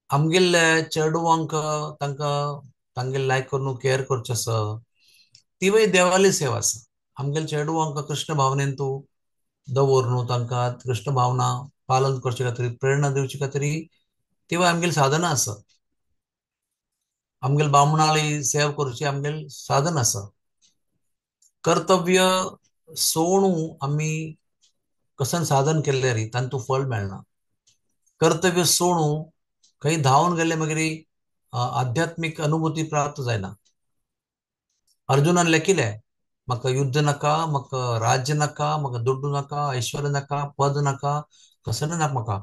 Speaker 1: आमगेले चेडवांक तांकां तांगेले लायक करून केअर करचें आसा, तिवूय देवाली सेवा आसा. आमगेले चेडवांक कृष्ण भावनेन तूं दवर न्हू, तांकां कृष्ण भावना पालन करचे खातीर प्रेरणा दिवचे खातीर तिवूय आमगेली साधना आसा. आमगेले बामणाली सेवा करची आमगेले साधन आसा. कर्तव्य सोणू आमी कसन साधन केल्यार तांतू फळ मेळना. कर्तव्य सोणू खंय धांवन गेले मागीर आध्यात्मीक अनुभूती प्राप्त जायना. अर्जुनान लेखिलें, म्हाका युद्ध नाका, म्हाका राज्य नाका, म्हाका दुड्डू नाका, ऐश्वर्य नाका, पद नाका, कसलें नाका म्हाका.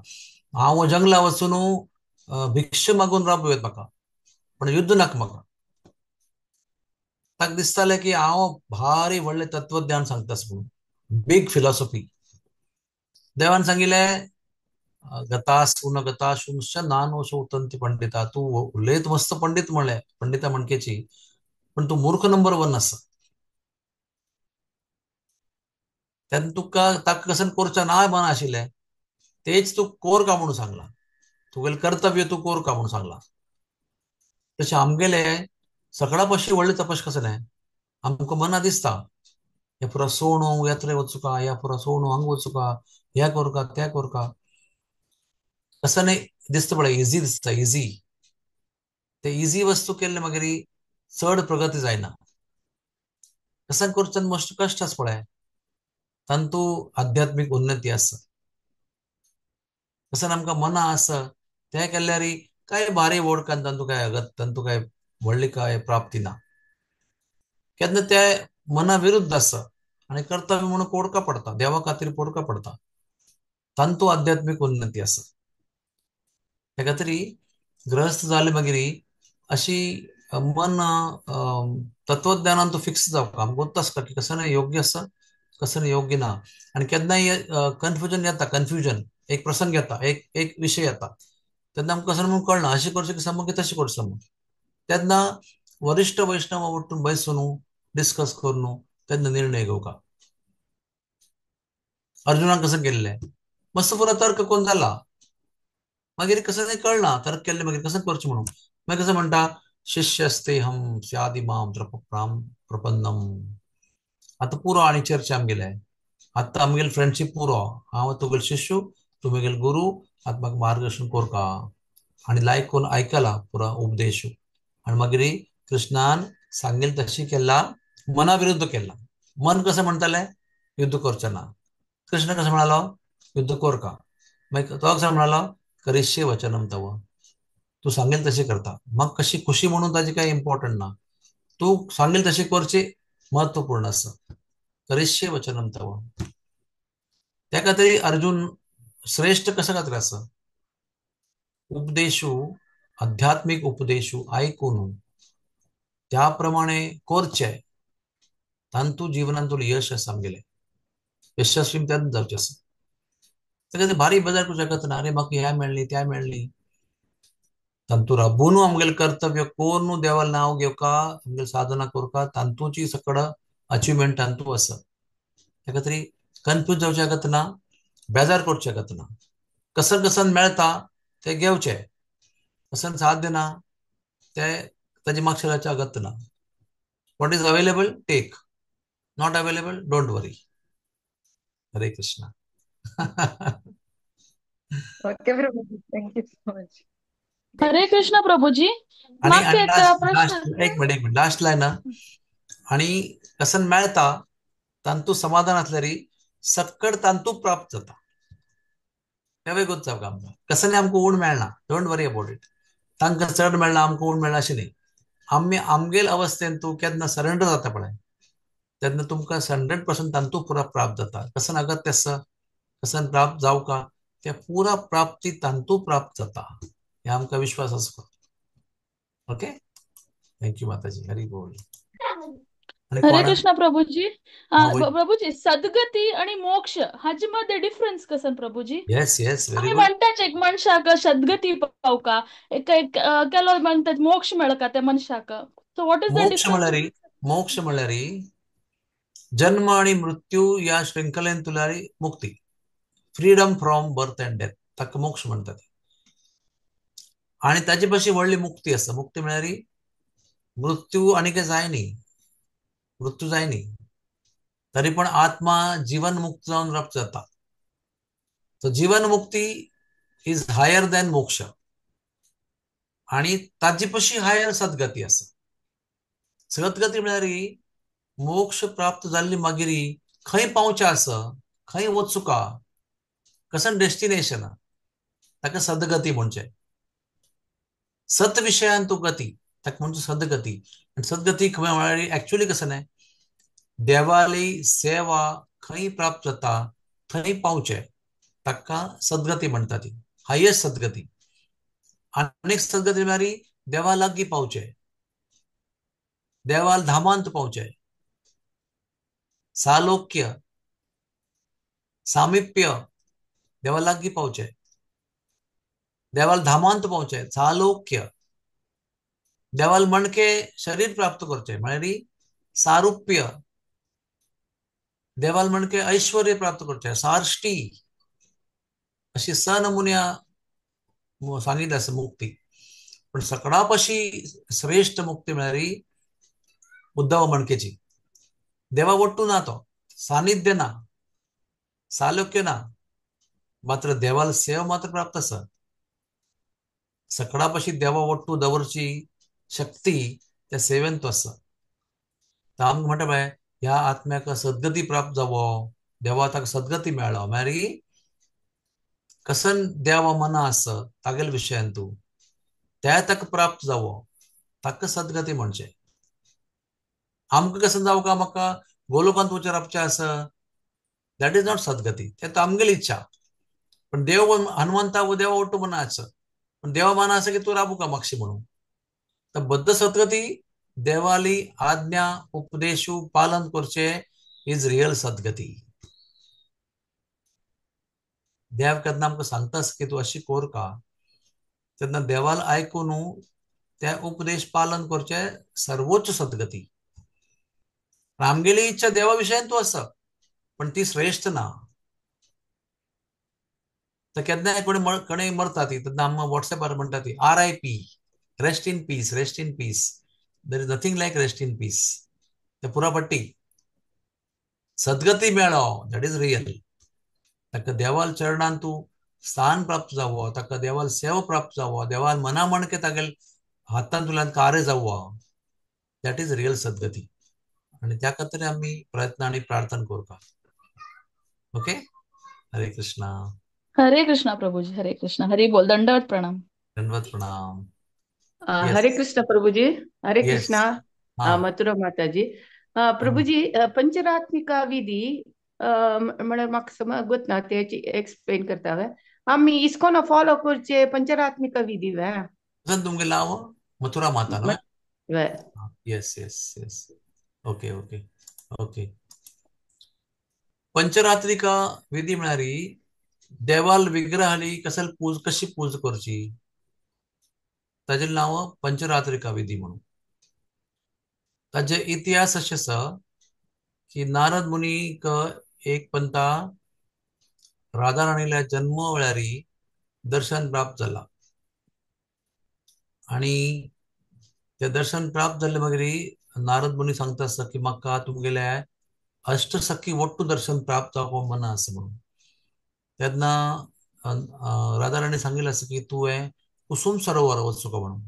Speaker 1: हांव जंगला वचून भिक्षा मागून राबूं येता म्हाका, पण युद्ध नाका म्हाका. ताका दिसतालें की हांव भारी व्हडलें तत्वज्ञान सांगतास म्हणून, बीग फिलॉसॉफी. देवान सांगिल्लें, गतासु न गताशुंश्च नानोसो उतंती पंडिता. तूं उलयत मस्त पंडित म्हणलें, पंडिता म्हणकेची, पण तूं मूर्ख नंबर 1 आसा. तेन्ना तुका ताका कसन कोरच्या ना मन आशिल्लें, तेच तूं कोर का म्हणून सांगलां, तुगेलें कर्तव्य तूं कोर का म्हणून सांगलां. तशें आमगेले सगळ्या पशी व्हडलें तपस कसलें, आमकां मना दिसता हे पुरा सोणू यात्रे वचुका, ह्या पुरा सोणू हांगा वचुका, ह्या कोरका त्या कोरका, तसं नाही दिसता पळय, इजी दिसता, इजी. ते इजी वस्तू केल्ले मागीर चड प्रगती जायना. कसं करचें मस्त कश्ट आसा पळय, तांतू आध्यात्मीक उन्नती आसा. कसं आमकां मना आसा तें केल्यार काय भारी व्हड तांतू काय अगत तांतू काय व्हडली काय प्राप्ती ना. केन्ना ते मना विरुद्ध आसा आनी कर्तव्य म्हणून कोडका पडता, देवा खातीर पोडका पडता, तांतू आध्यात्मीक उन्नती आसा. त्या खातीर गृहस्थ जाले मागीर अशी मन तत्वज्ञानान तो फिक्स जावका, आमकां गोत्त आसता की कसं योग्य आसा कसं योग्य ना. आनी केन्नाय कन्फ्युजन येता, कन्फ्युजन एक प्रसंग येता, एक एक विशय येता, तेन्ना आमकां कसं म्हणून कळना अशें करचें की समज की तशें करचें समज. तेन्ना वरिश्ठ वैष्णव वटून बैसून डिस्कस करून तेन्ना निर्णय घेवका. अर्जुनाक कसं केल्लें मस्त पुरो तर्क कोण जाला, मागीर कसं तें कळना, तर्क केल्लें मागीर कसं करचें म्हणून. मागीर कसं म्हणटा शिष्यस्ते हम स्यादिमाम प्रपन्नम. आतां पुरो आनी चर्चा आमगेले, आतां आमगेले फ्रेंडशीप पुरो, हांव तुगेलो शिष्य तूं म्हगेलो गुरू, आतां म्हाका मार्गदर्शन करका. आनी लायक करून आयकला पुरो उपदेश. आनी मागीर कृष्णान सांगेल तशी केला, मना विरुद्ध केला. मन कसं म्हणटालें युद्ध करचें ना, कृष्ण कसं म्हणालो युद्ध करका. मागीर तो कसं म्हणालो करिष्ये वचनम तव, तूं सांगेल तशें करता. म्हाका कशी खुशी म्हणून ताजी काय इम्पॉर्टंट ना, तूं सांगेल तशें करचें महत्वपूर्ण आसा. करिष्ये वचनम तव. त्या खातीर अर्जुन श्रेष्ठ कसं खातीर आसा, उपदेशू आध्यात्मीक उपदेशू आयकून त्या प्रमाणे करचें, तांतू जिवनांतून यश आसा आमगेलें, यशस्वी त्यात जावचें आसा. ताका भारी बेजार करूं शकत ना, अरे म्हाका ह्या मेळ्ळी त्या मेळ्ळी. तांतू राबून आमगेलें कर्तव्य कोरून देवाल नांव घेवका, आमगेले साधना करका, तांतूची सगळं अचिवमेंट तांतू आसा. त्या खातीर कन्फ्यूज जावचें शकत ना, बेजार करचें शकत ना. कसन कसन मेळटा तें घेवचें, कसन साध्य ना तें ताजे मागशेलाचें अगत्य ना. What is available take, not available don't worry. Hare Krishna.
Speaker 4: Okay Prabhuji, thank you so much.
Speaker 5: Hare Krishna Prabhuji.
Speaker 1: आणि एक मिनिट लास्ट लायन. आणि कसन मेळता तांतू समाधान आसल्यार सक्कड तांतू प्राप्त जाता. तेवूय गोत जावका आमकां, कसं आमकां ऊण मेळना, don't worry about it. तांकां चड मेळना आमकां ऊण मेळना अशें न्ही. आमी आमगेल अवस्थेन तूं केन्ना सरेंडर जाता पळय तेन्ना तुमकां 100% तांतू पुरा प्राप्त जाता. कसन अगत्य आसा कसन प्राप्त जावका त्या पुरा प्राप्ती तांतू प्राप्त जाता, हे आमकां विश्वास आसता. ओके, thank you माताजी. हरी बोल.
Speaker 5: हरे कृष्ण प्रभूजी. प्रभूजी सद्गती आणि मोक्ष हाजे मध्ये डिफरन्स कसं प्रभूजी?
Speaker 1: येस येस,
Speaker 5: आमी म्हणटात एक मनशाक सद्गती पावका, एक केलो म्हणटात मोक्ष मेळका त्या मनशाक. So what is the difference?
Speaker 1: मोक्ष म्हळ्यार जन्म आणि मृत्यू या श्रृंखलेन तुल्यार मुक्ती, freedom from birth and death, ताका मोक्ष म्हणटात. आणि ताजे पशी व्हडली मुक्ती आसा. मुक्ती म्हळ्यार मृत्यू आनी काय जाय न्ही, मृत्यू जाय न्ही, तरी पण आत्मा जीवन मुक्त जावन प्राप्त जाता. तो जीवन मुक्ती is higher than मोक्ष आणि ताजे पशी हायर सद्गती आसा. सद्गती म्हळ्यार मोक्ष प्राप्त जाल्ली मागीर खंय पावचें आसा, खंय वचुका, कसं डेस्टिनेशन, ताका सद्गती म्हणचें. सत विशयान तूं गती, ताका म्हणचे सद्गती. आनी सद्गती खंय म्हळ्यार एक्चुअली कसं न्हय, देवाली सेवा खंय प्राप्त जाता थंय पावचें, ताका सद्गती म्हणटा ती, हायेस्ट सद्गती. आनीक सद्गती म्हळ्यार देवा लागीं पावचें, देवाल धामांत पावचें, सालोक्य सामिप्य, देवा लागीं पावचें, देवाल धामांत पावचें, सालोक्य, देवाल मणके शरीर प्राप्त करचें म्हळ्यार सारुप्य, देवाल मणके ऐश्वर्य प्राप्त करचें सार्ष्टी, अशी स नमुन्या सांगितलें आसा मुक्ती. पण सगळ्या पशी श्रेष्ठ मुक्ती म्हळ्यार उद्धव मणकेची. देवा वट्टू ना, तो सानिध्य ना, सालोक्य ना, मात्र देवाल सेवा मात्र प्राप्त आसा. सगळ्या पशी देवा वट्टू दवरची शक्ती त्या सेवेन तो आसा. तर आमकां म्हणटा पळय ह्या आत्म्याक सद्गती प्राप्त जावो, देवा ताका सद्गती मेळो, मागीर कसन देवा मना आसा तागेले विशयान तूं त्या ताका प्राप्त जावो, ताका सद्गती म्हणचे. आमकां कसन जावं का म्हाका गोलोकांत वचून रावचें आसा, that is not सद्गती, ते तो आमगेली इच्छा. पण देव हनुमंता देवा ओट्टू मना आसा, पण देवा मना आसा की तूं राबू का मागशी म्हणून. तर बद्ध सद्गती देवाली आज्ञा उपदेशु पालन करचे is real सद्गती. देव केन्ना आमकां सांगतास की तूं अशी कोर का, तेन्ना देवाल आयकून त्या उपदेश पालन करचे सर्वोच्च सद्गती. आमगेली इच्छा देवा विशयान तूं आसा, पण ती श्रेष्ठ ना. तर केन्नाय कोणी कोणी मरता ती तेन्ना आमकां वॉट्सएपार म्हणटा ती RIP, rest in peace, rest in peace. There is nothing like rest in peace. ते पुरा पट्टी सद्गती मेळो, that is real. ताका देवाल चरणान तूं स्थान प्राप्त जावो, ताका देवाल सेवा प्राप्त जावो, देवाल मना म्हणके तागेल हातान तुल्यान कार्य जावो, that is real सद्गती. आनी त्या खातीर आमी प्रयत्न आनी प्रार्थना करता. ओके, हरे कृष्णा.
Speaker 5: हरे कृष्णा प्रभुजी, हरे कृष्णा, हरे बोल, दंडवत प्रणाम.
Speaker 1: दंडवत प्रणाम.
Speaker 3: हरे कृष्ण प्रभुजी, हरे कृष्णा. मथुरा माताजी. प्रभुजी, पंचरात्मिका विधी म्हळ्यार म्हाका समजत ना, तेची एक्सप्लेन करता वे. आमी इस्कॉन फॉलो करचे पंचरात्मिका विधी वे.
Speaker 1: तुमगे नाव मथुरा माता न्हय?
Speaker 3: वे.
Speaker 1: Yes yes yes, okay okay okay. पंचरात्रिका विधी म्हळ्यार देवाल विग्रहाली कसल पूज कशी पूज करची ताजें नांव पंचरात्रिका विधी म्हणून. ताजे इतिहास अशें आसा की नारद मुनीक एक पंता राधा राणील्या जन्म वेळारी दर्शन प्राप्त जाला आनी ते दर्शन प्राप्त जाल्ले मागीर नारद मुनी सांगता आसा की म्हाका तुमगेल्या अष्टसखी वट्टू दर्शन प्राप्त जावपाक मना आसा म्हणून. तेन्ना राधा राणी सांगिल्लें आसा की तुवें कुसुम सरोवर वचूंक म्हणून.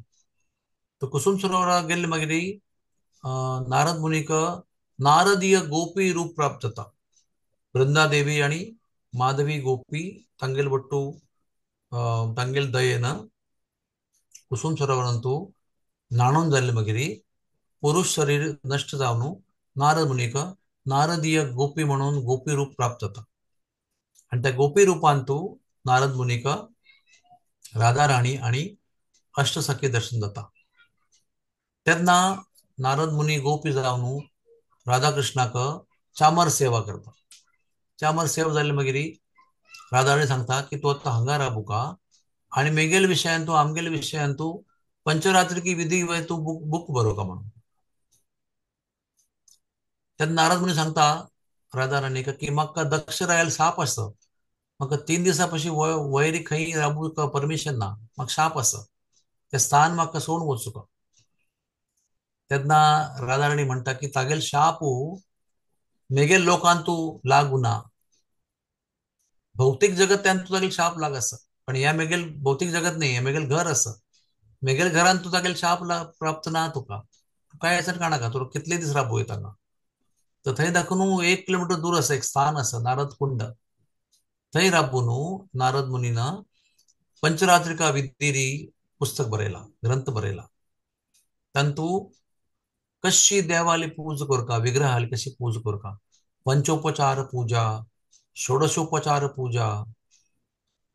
Speaker 1: तो कुसुम सरोवराक गेल्ले मागीर नारद मुनीक नारदीय गोपी रूप प्राप्त जाता. वृंदा देवी आनी माधवी गोपी तांगेल वट्टू तांगेल दयेन कुसुम सरोवरांतू न्हाणून जाल्ले मागीर पुरुष शरीर नश्ट जावन नारद मुनीक नारदीय गोपी म्हणून गोपी रूप प्राप्त जाता. आनी त्या गोपी रुपांतू नारद मुनीक राधा राणी आनी अष्टसखी दर्शन जाता. तेन्ना नारद मुनी गोपी जावन राधा कृष्णाक चामर सेवा करता. चामर सेवा जाल्ले मागीर राधा राणी सांगता की तूं आतां हांगा राबूका आनी मेगेल विशयान तूं आमगेले विशयान तूं पंचरात्रिकी विधी तूं बूक बरोवका म्हणून. तेन्ना नारद मुनी सांगता राधा राणीक की म्हाका दक्षरायल साप आसा, म्हाका 3 दिसां पशी वयर खंय राबूंक परमिशन ना, म्हाका शाप आसा, तें स्थान म्हाका सोडून वचूंक. तेन्ना राधा राणी म्हणटा की तागेल शाप मेगेल लोकांत तूं लागू ना, भौतीक जगत त्यान तूं तागेल शाप लाग आसा, पण ह्या मेगेल भौतीक जगत न्ही, हें मेगेल घर आसा, मेगेल घरान तूं तागेल शाप प्राप्त ना तुका, काय आसा काणाका तुका कितले दीस राबू येता हांगा. तर थंय दाखोवन 1 किलोमिटर दूर आसा एक स्थान आसा नारद कुंड, थंय राबून नारद मुनीन पंचरात्रिका विधीरी पुस्तक बरयला, ग्रंथ बरयला. तांतू कशी देवाली पूज करका, विग्रहाली कशी पूज करका, पंचोपचार पूजा, षोडशोपचार पूजा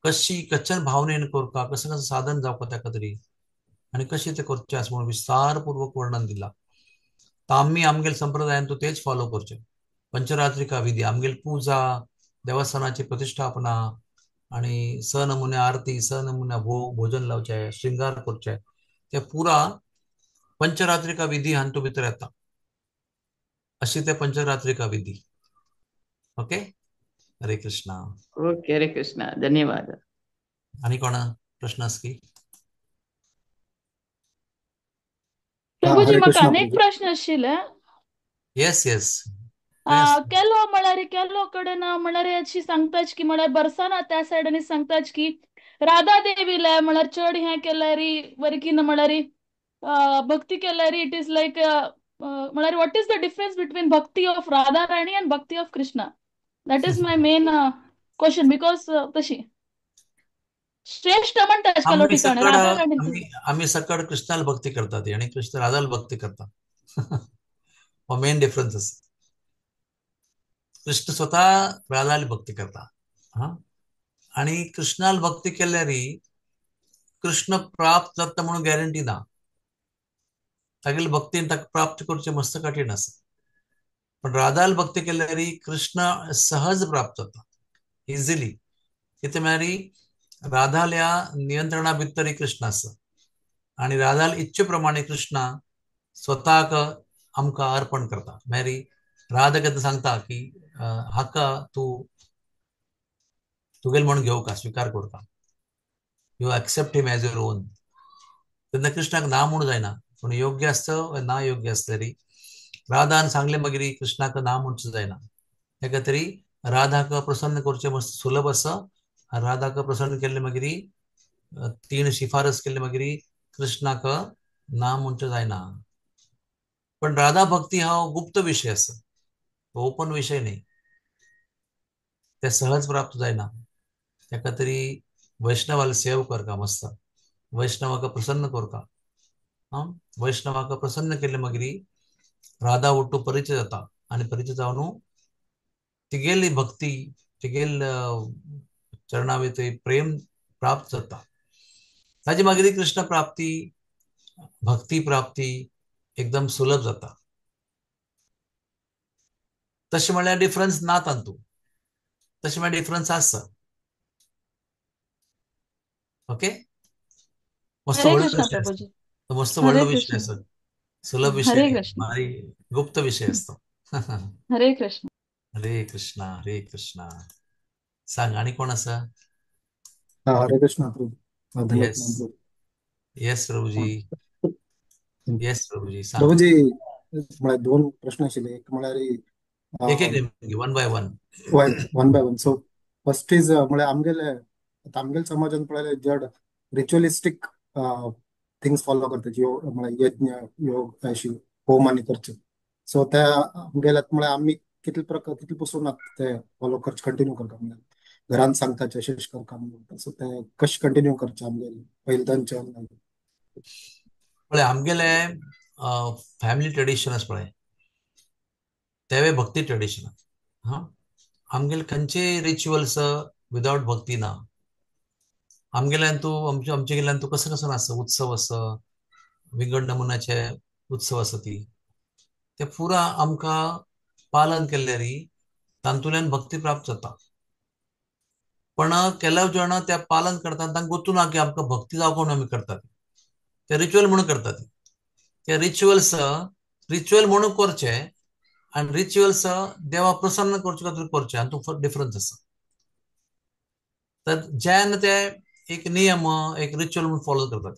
Speaker 1: कशी कच्चन भावनेन करका, कसं कसं साधन जावपा ताका तरी आनी कशी ते करचें आसा म्हणून विस्तारपूर्वक वर्णन दिला. तर आमी आमगेल संप्रदायान तो तेच फॉलो करचे. पंचरात्रिका विधी आमगेल पूजा, देवस्थानाची प्रतिष्ठापना आनी स नमुने आरती, स नमुने भोग भोजन लावचे, श्रृंगार करचे, ते पुरा पंचरात्रिका विधी हांतू भितर येता. अशी ते पंचरात्रिका विधी. ओके, हरे कृष्णा.
Speaker 3: ओके, हरे कृष्णा, धन्यवाद.
Speaker 1: आनी कोणा प्रश्न आसा की?
Speaker 5: प्रभुजी म्हाका अनेक प्रश्न आशिल्ले.
Speaker 1: येस येस.
Speaker 5: केलो म्हळ्यार केलो कडेन म्हळ्यार अशी सांगताच की म्हळ्यार बरसाना त्या सायडांनी सांगताच की राधा देवीला म्हळ्यार चड हें केल्यार वरकीन म्हळ्यार भक्ती केल्यार it is like म्हळ्यार what is the difference between bhakti of Radha Rani and bhakti of Krishna? That is my main question, because तशी श्रेष्ठ म्हणटा केलो
Speaker 1: आम्ही
Speaker 5: ठिकाणी
Speaker 1: सकड
Speaker 5: राधा राणी.
Speaker 1: आम्ही आम्ही सकड कृष्णाला भक्ती करतात आणि कृष्ण राधाला भक्ती करतात. हो मेन डिफरन्स आसा. कृष्ण स्वतः राधाला भक्ती करता, हा, आणि कृष्णाला भक्ती केल्यारी कृष्ण प्राप्त जाता म्हणून गॅरंटी ना. तागेली भक्तीन ताका प्राप्त करचें मस्त कठीण आसा. पण राधाला भक्ती केल्यारी कृष्ण सहज प्राप्त जाता, इझिली. कितें म्हळ्यार राधाल्या नियंत्रणा भितर कृष्ण आसा आणि राधाला इच्छे प्रमाणे कृष्णा स्वताक आमकां अर्पण करता. म्हळ्यार राधा केन्ना सांगता की हाका तूं तुगेल म्हणून घेवका, स्विकार करता, you accept him as your own. तेन्ना कृष्णाक ना म्हणून जायना, पूण योग्य आसता वा ना योग्य आसता तरी राधान सांगले मागीर कृष्णाक ना म्हणचें जायना. तेका तरी राधाक प्रसन्न करचें मस्त सुलभ आसा. राधाक प्रसन्न केल्ले मागीर तीन शिफारस केल्ले मागीर कृष्णाक ना म्हणचें जायना. पण राधा भक्ती हा गुप्त विषय आसा, ओपन विषय न्ही, ते सहज प्राप्त जायना. तेका तरी वैष्णवाला सेव करका, मस्त वैष्णवाक प्रसन्न करका. वैष्णवाक प्रसन्न केले मागीर राधा ಒಟ್ಟು परिचय जाता आनी परिचय जावन तिगेली भक्ती, तिगेल चरणावे प्रेम प्राप्त जाता. ताजे मागीर कृष्ण प्राप्ती, भक्ती प्राप्ती एकदम सुलभ जाता. तशें म्हळ्यार डिफरन्स ना तातूंत, तशें म्हळ्यार डिफरन्स आसा. ओके, मस्त
Speaker 5: हरे
Speaker 1: व्हडलो
Speaker 5: कृष्ण
Speaker 1: विशय आसा,
Speaker 5: प्रभुजी.
Speaker 1: तो मस्त
Speaker 5: हरे
Speaker 1: व्हडलो विशय
Speaker 5: कृष्ण.
Speaker 1: आसा, सुलभ विशय
Speaker 5: हरे
Speaker 1: न्ही,
Speaker 5: कृष्ण.
Speaker 1: भारी गुप्त विशय आसता.
Speaker 5: हरे कृष्ण.
Speaker 1: हरे कृष्णा, हरे कृष्णा. सांग आणि कोण आसा?
Speaker 6: हरे कृष्णा प्रभू. धन्यवाद
Speaker 1: येस
Speaker 6: प्रभू.
Speaker 1: येस प्रभूजी, येस प्रभूजी, सांग.
Speaker 6: प्रभूजी, म्हळ्यार दोन प्रश्न आशिल्ले. एक म्हळ्यार
Speaker 1: एक एक, one by one.
Speaker 6: One by one. So first is म्हळ्यार आमगेले आतां आमगेले समाजान पळयल्यार जड रिच्युअलिस्टीक थिंग्स फॉलो करतात, योग म्हळ्यार यज्ञ, योग अशी होम आनी करचे. सो त्या आमगेल्या म्हळ्यार आमी कितले प्रकार कितले पसून ते फॉलो करचे, कंटिन्यू करता, म्हळ्यार घरान सांगता अशें करता म्हणून. सो ते कशें कंटिन्यू करचे आमगेले पयलींच्यान?
Speaker 1: पळय आमगेले फॅमिली ट्रेडिशन आसा पळय, तेवे भक्ती ट्रेडिशन. हा, आमगेले खंयचे रिच्युअल्स विदाउट भक्ती ना. आमगेल्यान तूं आमचे आमचे गेल्यान तूं कसं कसं आसा, उत्सव आसा, विंगड नमुन्याचे उत्सव आसा, ती ते पुरा आमकां पालन केल्यारी तातूंतल्यान भक्ती प्राप्त जाता. पण केल्याव जाण त्या पालन करता तांकां गोतू ना की आमकां भक्ती जावं म्हणून आमी करतात, ते रिच्युअल म्हणून करतात. ते रिच्युअल्स रिच्युअल म्हणून करचे आनी रिच्युअल्स देवा प्रसन्न करचे खातीर करचे, आनी तूं डिफरन्स आसा. तर जेन्ना ते एक नियम एक रिच्युअल म्हणून फॉलो करतात,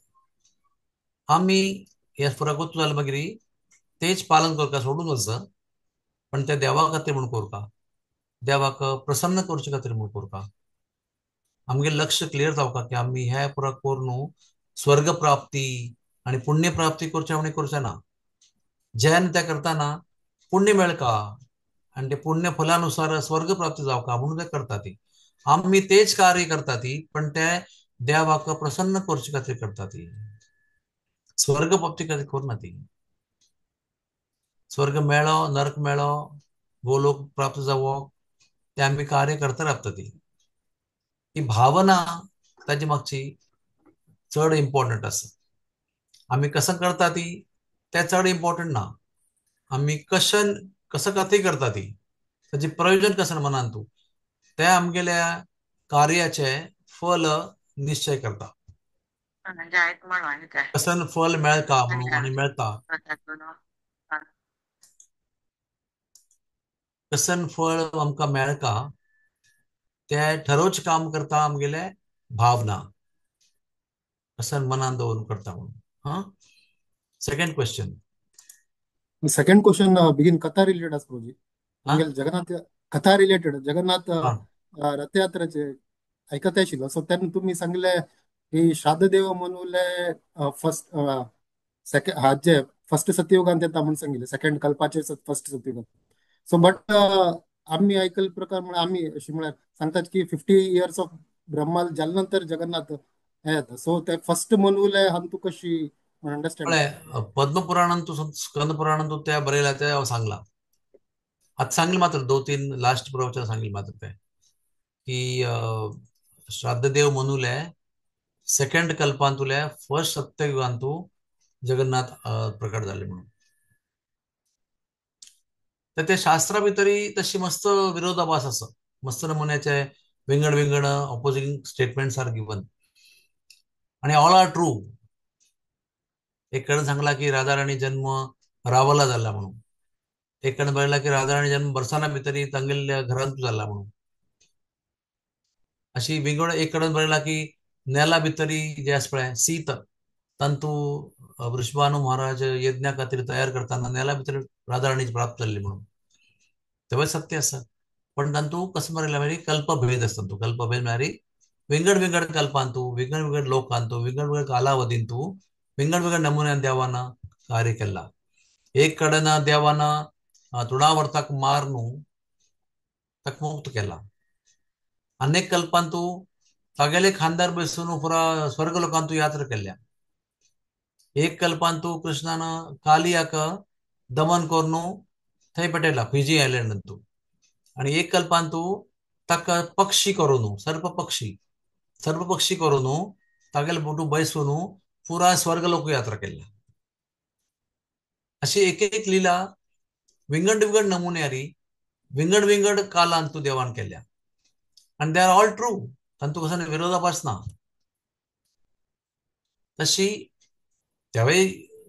Speaker 1: आमी हे फरक गोतू जाले मागीर तेच पालन करता सोडून वच, पण ते देवा खातीर म्हणून करता, देवाक प्रसन्न करचे खातीर म्हणून करता. आमगे लक्ष क्लियर जावका की आमी हे पुरा करून स्वर्ग प्राप्ती आनी पुण्य प्राप्ती करचे म्हणून करचे ना. जेन्ना ते करतना पुण्य मेळका आनी ते पुण्य फलानुसार स्वर्ग प्राप्ती जावका म्हणून ते करता ती. आमी तेच कार्य करता ती, पण ते देवाक प्रसन्न करचे खातीर करता ती, स्वर्ग प्राप्ती खातीर करना ती. स्वर्ग मेळो नरक मेळो गोलोक प्राप्त जावो ते आमी कार्य करता रावता ती. ती भावना ताजी मागची चड इम्पॉर्टंट आसा. आमी कसं करता ती ते चड इम्पॉर्टंट ना, आमी कशन कसं खातीर करता ती, ताजें प्रयोजन कसं मनान तूं ते आमगेल्या कार्याचे फल निश्चय करता. कसन फल मेळटा म्हणून आनी मेळटा, कसन फळ आमकां मेळटा ते ठरोवचें काम करता आमगेले भावना, कसन मनान दवरून करता म्हणून. हा, सेकंड क्वेश्चन.
Speaker 6: सेकंड क्वेश्चन बिगीन कथा रिलेटेड आसा प्रभूजी. आमगेले जगन्नाथ कथा रिलेटेड, जगन्नाथ रथयात्रेचे आयकत आशिल्लो. सो तेन्ना तुमी सांगले की श्राद्धदेव म्हणुले फर्स्ट सेकंड हाजे फर्स्ट सत्ययुगांत येता म्हूण सांगिल्लें, सेकंड कल्पाचे फर्स्ट सत्ययुगांत. सो बट आमी आयकल प्रकार म्हळ्यार आमी अशें म्हळ्यार सांगतात की 50 इयर्स ऑफ ब्रह्मा जाले नंतर जगन्नाथ हे येता. सो ते फर्स्ट मनूले हांतू कशी अंडरस्टँड?
Speaker 1: कळ्ळें? पद्मपुराणान तूं, स्कंद पुराणान तूं त्या बरयला ते हांव सांगला. आता सांगले मात्र, दोन तीन लास्ट प्रवचन सांगले मात्र ते की श्राद्धदेव मनुले सेकंड कल्पांतुले फर्स्ट सत्ययुगांतू जगन्नाथ प्रकट झाले म्हणून. तर ते शास्त्रा भितरी तशी मस्त विरोधाभास आसा, मस्त नमुन्याचे विंगड विंगड ऑपोजिंग स्टेटमेंट्स are given आणि ऑल are true. एक कडेन सांगला की राधा जन्म रावला जाला म्हणून, एक कडेन बरयला की राधा जन्म बरसाना भितरी तांगेल्या घरांत जाला म्हणून. अशी विंगड एक कडेन बरयला की नेला भितरी जे आसा पळय सीत तांतू वृषभानु महाराज यज्ञा खातीर तयार करताना नेला भितर राधाराणीची प्राप्त जाल्ली म्हणून. तेवूय सत्य आसा, पण तांतू कसं बरयला म्हणजे कल्पभेद आसता. तूं कल्पभेद म्हळ्यार विंगड विंगड कल्पांतू, विंगड विंगड लोकांतू, विंगड विंगड कालावधींतू विंगड विंगड नमुन्यान देवान कार्य केला. एक कडेन देवान तृणावर्ताक मारनू ताका मुक्त केला. अनेक कल्पांतू तागेले खांदार बसून पुरा स्वर्ग लोकांतू यात्रा केल्या. एक कल्पांतू कृष्णान कालियाक दमन करून थंय पेटयला फिजी आयलंडांतू. आणि एक कल्पांतू ताका पक्षी करून, सर्प पक्षी, सर्प पक्षी करून तागेले बोटू बैसून पुरा स्वर्ग लोक यात्रा केल्या. अशी एक एक लीला विंगड विंगड नमुन्यारी विंगड विंगड कालांतू देवान केल्या. आणि they are all true, तांतू कसो विरोधाभास ना. तशी त्यावेळी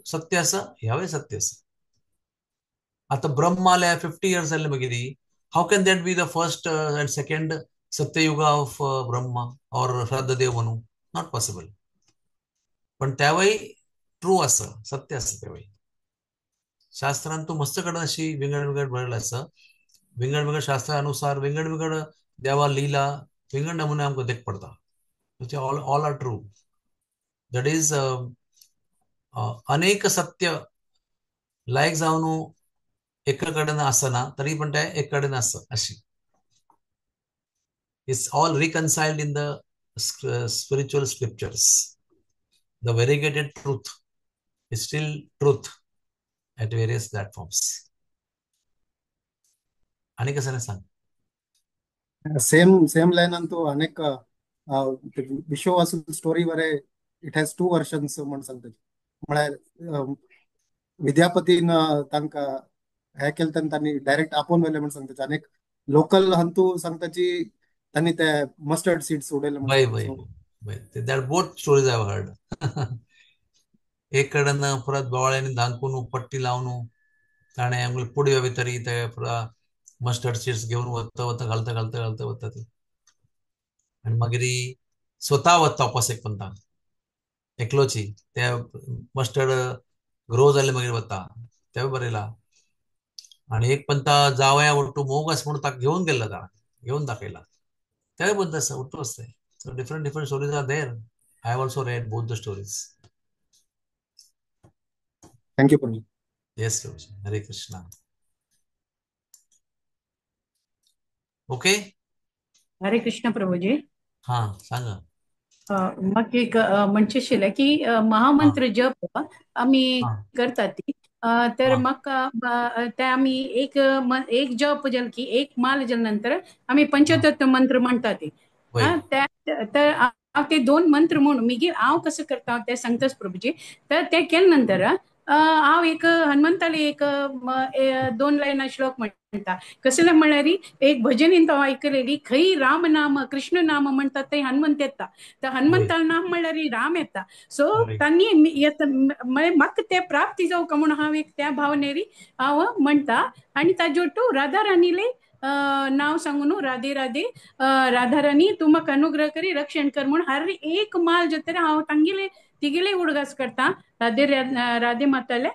Speaker 1: सत्य आसा, ह्यावेळी सत्य आसा. आता ब्रह्माले 50 इयर्स जाले मागीर how can that be the first and second Satyayuga of Brahma or Shraddhadev Manu? Not possible. पण त्यावेळी ट्रू आसा, सत्य आसा त्यावेळी. शास्त्रांत तूं मस्त कडेन अशी विंगड विंगड बरयलें आसा. विंगड विंगड शास्त्रानुसार विंगड विंगड देवा लीला विंगड नमुने आमकां देख पडता. All are true. That is अनेक सत्य लायक जावन एका कडेन आसना तरी पण ते एक कडेन आसा अशी. It's all reconciled in the spiritual scriptures. The variegated truth is still truth at various platforms. आणि कसं नाही सांग.
Speaker 6: सेम सेम लाईन तो अनेक विश्ववासू स्टोरी वरे it has to versions म्हण सांगता. म्हळ्यार विद्यापतीन तांकां हे केलें तेन्ना तांणी डायरेक्ट आपोवन व्हेलें म्हण सांगता. अनेक लोकल हंतू सांगताची तांणी ते मस्टर्ड सीड्स उडयले म्हण
Speaker 1: वय
Speaker 6: सांगता.
Speaker 1: वय
Speaker 6: सो
Speaker 1: वय, that both stories I heard. एक कडेन परत बोवाळ्यांनी धांकून पट्टी लावन ताणें आमगेले पुडव्या भितरी ते पुरा मस्टर्ड सीड्स घेवन वता वता घालता घालता घालता वता ते. आनी मागीर स्वता वता उपासेक पंता एकलोची ते मस्टर्ड ग्रो जाले मागीर वता तेवूय बरयला. आणि एक पंता जावया ಒಟ್ಟು मोग आसा म्हणून ताका घेवन गेल्ला, ताणें घेवन दाखयला, तेवूय बद्द आसा, उठू आसता. So different different stories are there. I have also read both the stories.
Speaker 6: Thank you Prabhu.
Speaker 1: Yes, Hare Krishna. Okay.
Speaker 7: Hare Krishna Prabhuji.
Speaker 1: हा, सांगा.
Speaker 7: मग एक म्हणचे आशिल्लें की महामंत्र जप आमी करतात ती तर मग ते आमी एक एक जप जाल की एक माल जाले नंतर आमी पंचतत्व मंत्र म्हणटा ती. त्या तर हांव ते दोन मंत्र म्हणून मागीर हांव कसो करता तें सांगताच प्रभुजी. तर ते केले नंतर हांव एक हनुमंताले एक दोन लायना श्लोक म्हणटा. कसले म्हणल्यार एक भजनीन हांव आयकलेली, खंय राम नाम कृष्ण नाम म्हणटा थंय हनुमंत येता, तर हनुमंताले नाम म्हणल्यार राम येता. सो तांणी येता म्हळ्यार म्हाका ते प्राप्ती जावंक म्हणून हांव एक त्या भावनेरी हांव म्हणटा. आनी ताजे ओटू राधा राणीले नाव सांगून राधे राधे राधा राणी तूं म्हाका अनुग्रह करी रक्षण कर म्हूण हर एक माल जातरी हांव तांगेले तिगेले उडगास करता राधे राधे माताले.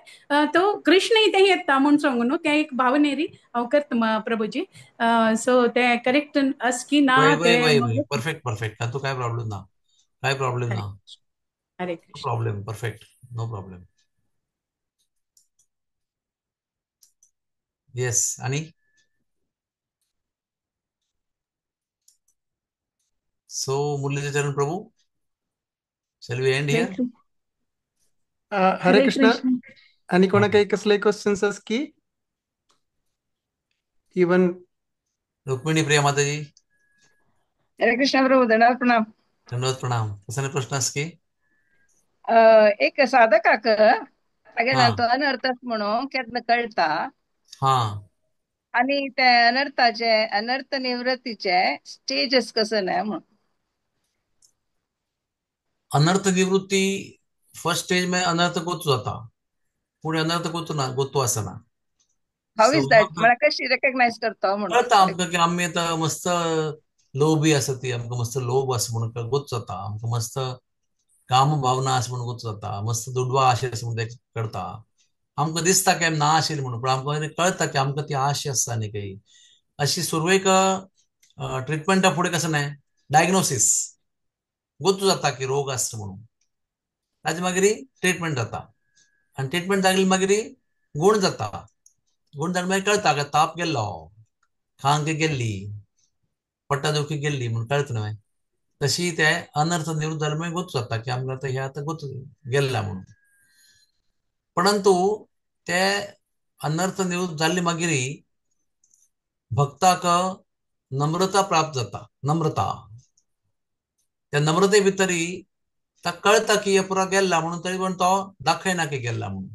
Speaker 7: तो कृष्ण ते येता म्हूण सांगून न्हू त्या एक भावनेरी हांव करता प्रभुजी. सो ते करेक्ट आस की ना
Speaker 1: वय वय
Speaker 7: ते?
Speaker 1: वय वय, परफेक्ट परफेक्ट. तातूंत काय प्रॉब्लेम ना, काय प्रॉब्लेम
Speaker 7: हरे
Speaker 1: ना.
Speaker 7: हरे Krishna.
Speaker 1: Problem, perfect, no problem. येस. आणि so Muralidhar Charan Prabhu, shall we end
Speaker 5: Hare
Speaker 1: here?
Speaker 5: Krishna.
Speaker 8: Hare
Speaker 5: Hare
Speaker 8: Krishna.
Speaker 5: Krishna.
Speaker 8: आणि कोणा काही कसले क्वेश्चन्स आस की इवन
Speaker 1: रुक्मिणी प्रिया माताजी,
Speaker 4: हरे कृष्ण प्रभू, दंडवत प्रणाम.
Speaker 1: दंडवत प्रणाम. कसले प्रश्न आस की?
Speaker 4: एक साधकाक तागेला
Speaker 1: हा
Speaker 4: तो अनर्थच म्हणून केन्ना कळटा
Speaker 1: हा
Speaker 4: आणि ते अनर्थाचे अनर्थ निवृत्तीचे स्टेजेस कसं नाही म्हणून.
Speaker 1: अनर्थ निवृत्ती फर्स्ट स्टेज में अनर्थ गोतू जाता, पुढे अनर्थ गोतू ना, गोतू आसना.
Speaker 4: How
Speaker 1: so
Speaker 4: is that, मला कशी रेकग्नाइज करतो म्हणून.
Speaker 1: कळता आमकां की आमी आतां मस्त लोभी आसा ती, आमकां मस्त लोभ आसा म्हणून गोत जाता, आमकां मस्त काम भावना आसा म्हणून गोत जाता, मस्त दुडवा आशे आसा म्हणून करता. आमकां दिसता की आमी ना आशिल्ली म्हणून, पण आमकां कळता की आमकां ती आश आसता न्ही काही. अशी सुरवेक ट्रिटमेंटा फुडें कसं न्हय डायग्नोसीस गोतू जाता की रोग आसता म्हणून, ताजे मागीर ट्रिटमेंट जाता आनी ट्रिटमेंट जाली मागीर गूण जाता. गूण जाले मागीर कळता की ताप गेल्लो, खांक गेल्ली, पोटा दुखी गेल्ली म्हणून कळता न्हय. तशी ते अनर्थ निवृत्त जाले मागीर गोतू जाता की आमकां आतां हें आतां गोतू गेल्ला म्हणून. परंतु ते अनर्थ निवृत्त जाल्ले मागीर भक्ताक नम्रता प्राप्त जाता. नम्रता, त्या नम्रते भितरी ताका कळता की हे पुरा गेल्ला म्हणून, तरी पण तो दाखयना की गेल्ला म्हणून.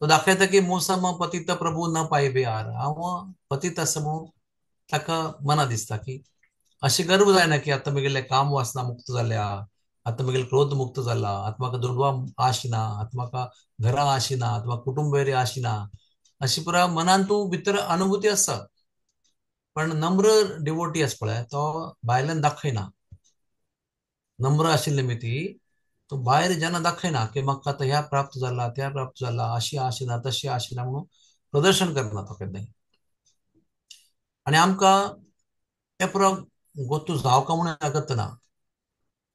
Speaker 1: तो दाखयता की मोसम पतित प्रभू न पायबे आर, हांव पतित आसा म्हणून ताका मना दिसता की अशें गर्व जायना की आतां म्हगेलें काम वासना मुक्त जाल्या, आतां म्हगेलें क्रोध मुक्त जाला, आतां म्हाका दुडवा आश ना, आतां म्हाका घरा आश ना, आतां म्हाका कुटुंब आश ना, अशी पुरा मनान तूं भितर अनुभूती आसा. पण नम्र डिवोटी आसा पळय तो भायल्यान दाखयना. नम्र आशिल्ले मिती तो भायर जेन्ना दाखयना की म्हाका आतां ह्या प्राप्त जाला, त्या प्राप्त जाला, अशी आश ना, तशी आश ना म्हणून प्रदर्शन करना तो केन्नाय. आनी आमकां ते पुरा गोतू जावका म्हणून अगत्य ना.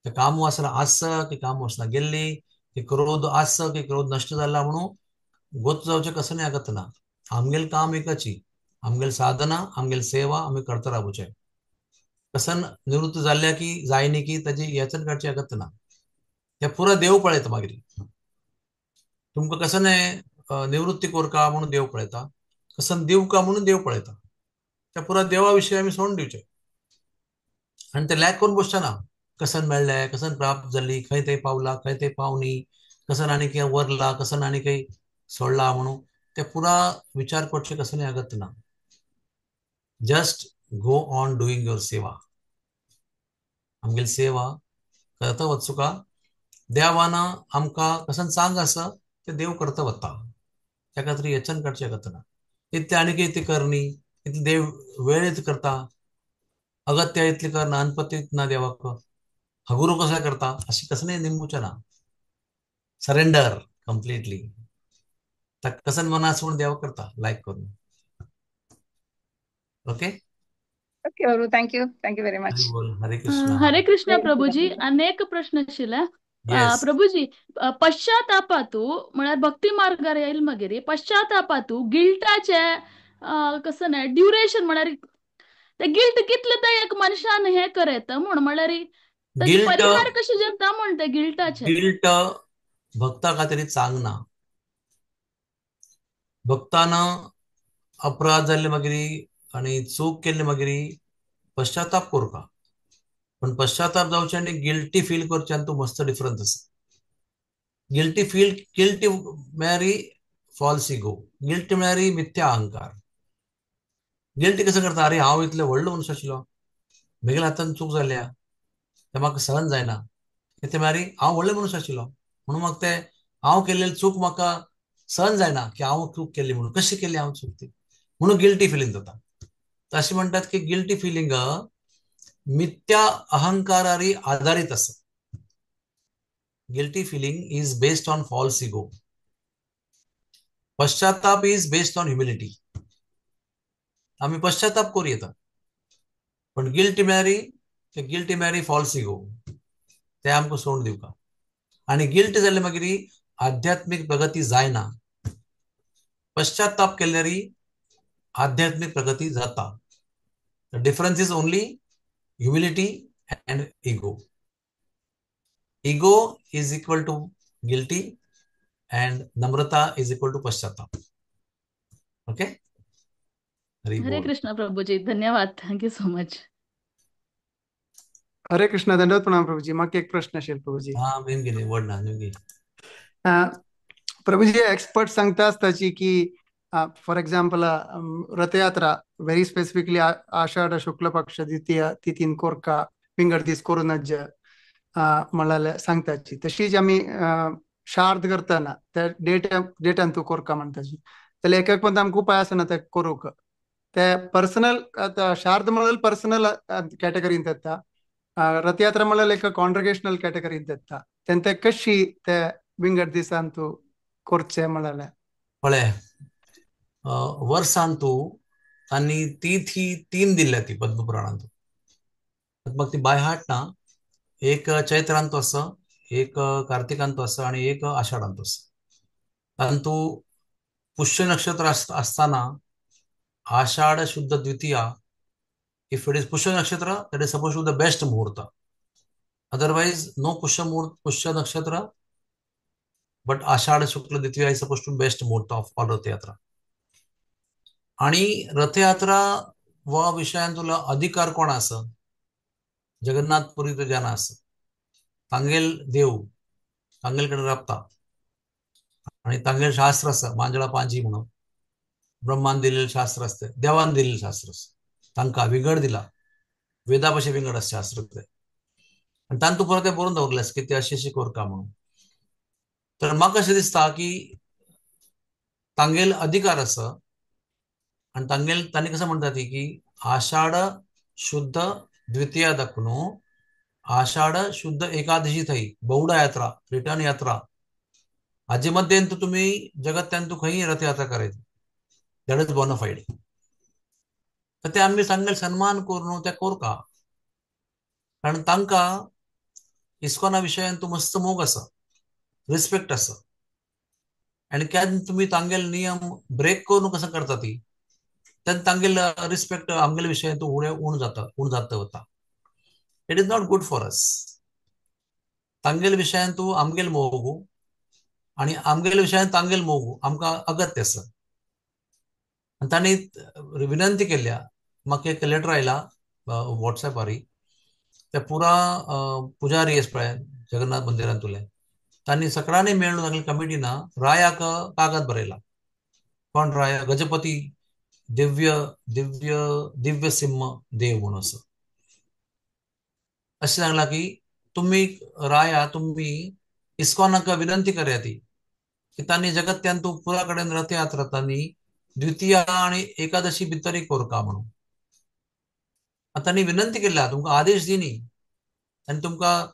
Speaker 1: ते काम वासना आसा की काम वासना गेल्ली, की क्रोध आसा की क्रोध नश्ट जाला म्हणून गोतू जावचें कसं न्ही अगत्य ना. आमगेल काम एकाची, आमगेल साधना, आमगेल सेवा आमी करता रावचें. कसन निवृत्त जाल्ल्या की जायनी की ताजी याचन काडची अगत्य ना. ते पुरा देव पळयता मागीर तुमकां कसं न्हय निवृत्ती कोरका म्हणून देव पळयता, कसन दिवका म्हणून देव पळयता. त्या पुरा देवा विशयी आमी सोडून दिवचें आनी ते लॅक करून बसचे ना. कसन मेळ्ळें, कसन प्राप्त जाली, खंय थंय पावला, खंय थंय पावनी, कसन आनी कितें वरला, कसन आनी खंय सोडला म्हणून ते पुरा विचार करचे कसं न्ही अगत्य ना. Just go on doing your seva. आमगेली सेवा करता वचुका, देवान आमकां कसन चांग आसा ते देव करता वता, त्या खातीर यचन काडचें अगत्य ना. इतलें आनी कितें करणी, इतलें देव वेळेत करता, अगत्य इतलें करना, अनपतीत ना देवाक हगुरो कसो करता, अशें कसं न्ही निमूचें ना. सरेंडर कंप्लिटली, ताका कसन मना आसा म्हूण देव करता लायक करून. Okay
Speaker 4: okay Prabhu, thank you, thank you very much.
Speaker 1: Hari बोल. हरे कृष्णा.
Speaker 5: हरे कृष्ण प्रभूजी, अनेक प्रश्न आशिल्ले. प्रभूजी, पश्चातापातू म्हळ्यार भक्ती मार्गार येयल मागीर पश्चातापातू गिल्टाचे कसं न्हय ड्युरेशन, म्हळ्यार ते गिल्ट कितले ते एक मनशान हे करयता म्हूण, म्हळ्यार ताचे परिहार कशें जाता म्हण ते गिल्टाचे.
Speaker 1: गिल्ट भक्ता खातीर चांग ना. भक्तान अपराध जाल्ले मागीर आनी चूक केल्ले मागीर पश्चाताप करता, पण पश्चाताप जावचे आनी गिल्टी फील करचे आनी तूं मस्त डिफरन्स आसा. गिल्टी फील, गिल्टी म्हळ्यार फॉल्स इगो, गिल्टी म्हळ्यार मिथ्या अहंकार. गिल्टी कसं करता, अरे हांव इतलें व्हडलो मनीस आशिल्लो, म्हगेल्या हातान चूक जाल्या, तें म्हाका सहन जायना, ते म्हळ्यार हांव व्हडलो मनीस आशिल्लो म्हणून म्हाका ते हांव केल्ली चूक म्हाका सहन जायना की हांव चूक केल्ली म्हणून, कशी केली हांव चूक ती, म्हणून गिल्टी फिलींग जाता. अशें म्हणटात की गिल्टी फिलींग मिथ्या अहंकारारी आधारीत आसा. Guilty feeling is based on false ego. पश्चाताप is based on humility. आमी पश्चाताप करूं येता, पण गिल्टी म्हळ्यार ते गिल्टी म्हळ्यार फॉल्स इगो, ते आमकां सोडून दिवका. आनी गिल्टी जाल्ले मागीर आध्यात्मीक प्रगती जायना. पश्चाताप केल्यार आध्यात्मिक प्रगती जाता. The difference is only humility and ego. Ego is equal to guilty and Namrata is equal to पश्चाताप. ओके.
Speaker 5: हरे कृष्ण प्रभुजी, धन्यवाद. Thank you so much.
Speaker 8: Hare Krishna, दंडवत प्रणाम प्रभुजी. म्हाका एक प्रश्न आशिल्लो प्रभुजी.
Speaker 1: हा, नेमकी न्ही वडना नेमकी.
Speaker 8: प्रभुजी, एक्सपर्ट सांगता आसताची की for example Rathyatra very specifically Ashadha Shukla पक्ष द्वितीय तिथीन कोरका विंगड दीस करूं नज म्हळ्यार सांगताची. तशीच आमी श्राद्ध करतना त्या डेटान तूं कोरका म्हणटाची, जाल्यार एक एक पण आमकां उपाय आसना ते करूंक. ते पर्सनल आतां श्राद्ध म्हळ्यार पर्सनल कॅटेगरींत येता, रथयात्रा म्हळ्यार एक कॉन्ग्रेगेशनल कॅटेगरींत येता. तेन्ना ते कशी ते विंगड दिसान तूं करचें म्हळ्यार?
Speaker 1: पळय, वर्सान तूं तांणी तिथी 3 दिल्या ती पद्मपुराणांत. म्हाका ती बाय हार्ट ना. एक चैत्रांत आसा, एक कार्तिकांत आसा आनी एक आषाढांत आसा. तांतू पुष्य नक्षत्र आसतना आषाढ शुद्ध द्वितीया, if it is Pushya nakshatra that is suppose to the best muhurta, otherwise no Pushya muhurta, Pushya nakshatra, but Ashadha Shukla Dwitiya is suppose to best muhurta of all Rathyatra. आणि रथयात्रा वा विशयान तुला अधिकार कोण आसा? जगन्नाथपुरी तुज्यान आसा, तांगेल देव तांगेल कडेन राबता आणि तांगेल शास्त्र आसा, मांजळा पांजी म्हणून ब्रह्मान दिलेलं शास्त्र असते, देवान दिलेलं शास्त्र आसता, तांकां विंगड दिला, वेदा पशी विंगड आसा शास्त्र ते. आनी तांतू पुरो ते बरोवन दवरले आसा की ते अशी अशी करका म्हणून. तर म्हाका अशें दिसता की तांगेल अधिकार आसा आनी तांगेल तांणी कसं म्हणटा ती की आषाढ शुद्ध द्वितीया दाखोवन आषाढ शुद्ध एकादशी थंय बहुडा यात्रा, रिटर्न यात्रा, हाजे मध्यंत तुमी जगत्यांतू खंय रथयात्रा करायची, that is bonafide. तर ते आमी सांगेल सन्मान करून त्या कोरका, कारण तांकां इस्कॉना विशयान तूं मस्त मोग आसा, रिस्पेक्ट आसा. आनी केन्ना तुमी तांगेल नियम ब्रेक करून कसं करता ती, तेन्ना तांगेल रिस्पेक्ट आमगेले विशयान तूं उणें उण जाता, उण जाता वता. It is not good for us. तांगेल विशयान तूं आमगेल मोगू आनी आमगेल विशयान तांगेल मोगू आमकां अगत्य आसा. आनी तांणी विनंती केल्या, म्हाका एक लेटर आयला वॉट्सएपार, ते पुरा पुजारी आसा पळय जगन्नाथ मंदिरांतुले, तांणी सगळ्यांनी मेळून तांगेले कमिटीन रायाक कागद बरयला. कोण राया? गजपती दिव्य दिव्य दिव्य सिंह देव म्हणून असं अशें सांगलां की तुमी राया, तुमी इस्कॉनाक विनंती करया ती की तांणी जगत्यांतू पुरा कडेन रथयात्रा तांणी द्वितीया आनी एकादशी भितरी कोरका म्हणून. आतां तांणी विनंती केल्या, तुमकां आदेश दिनी आनी तुमकां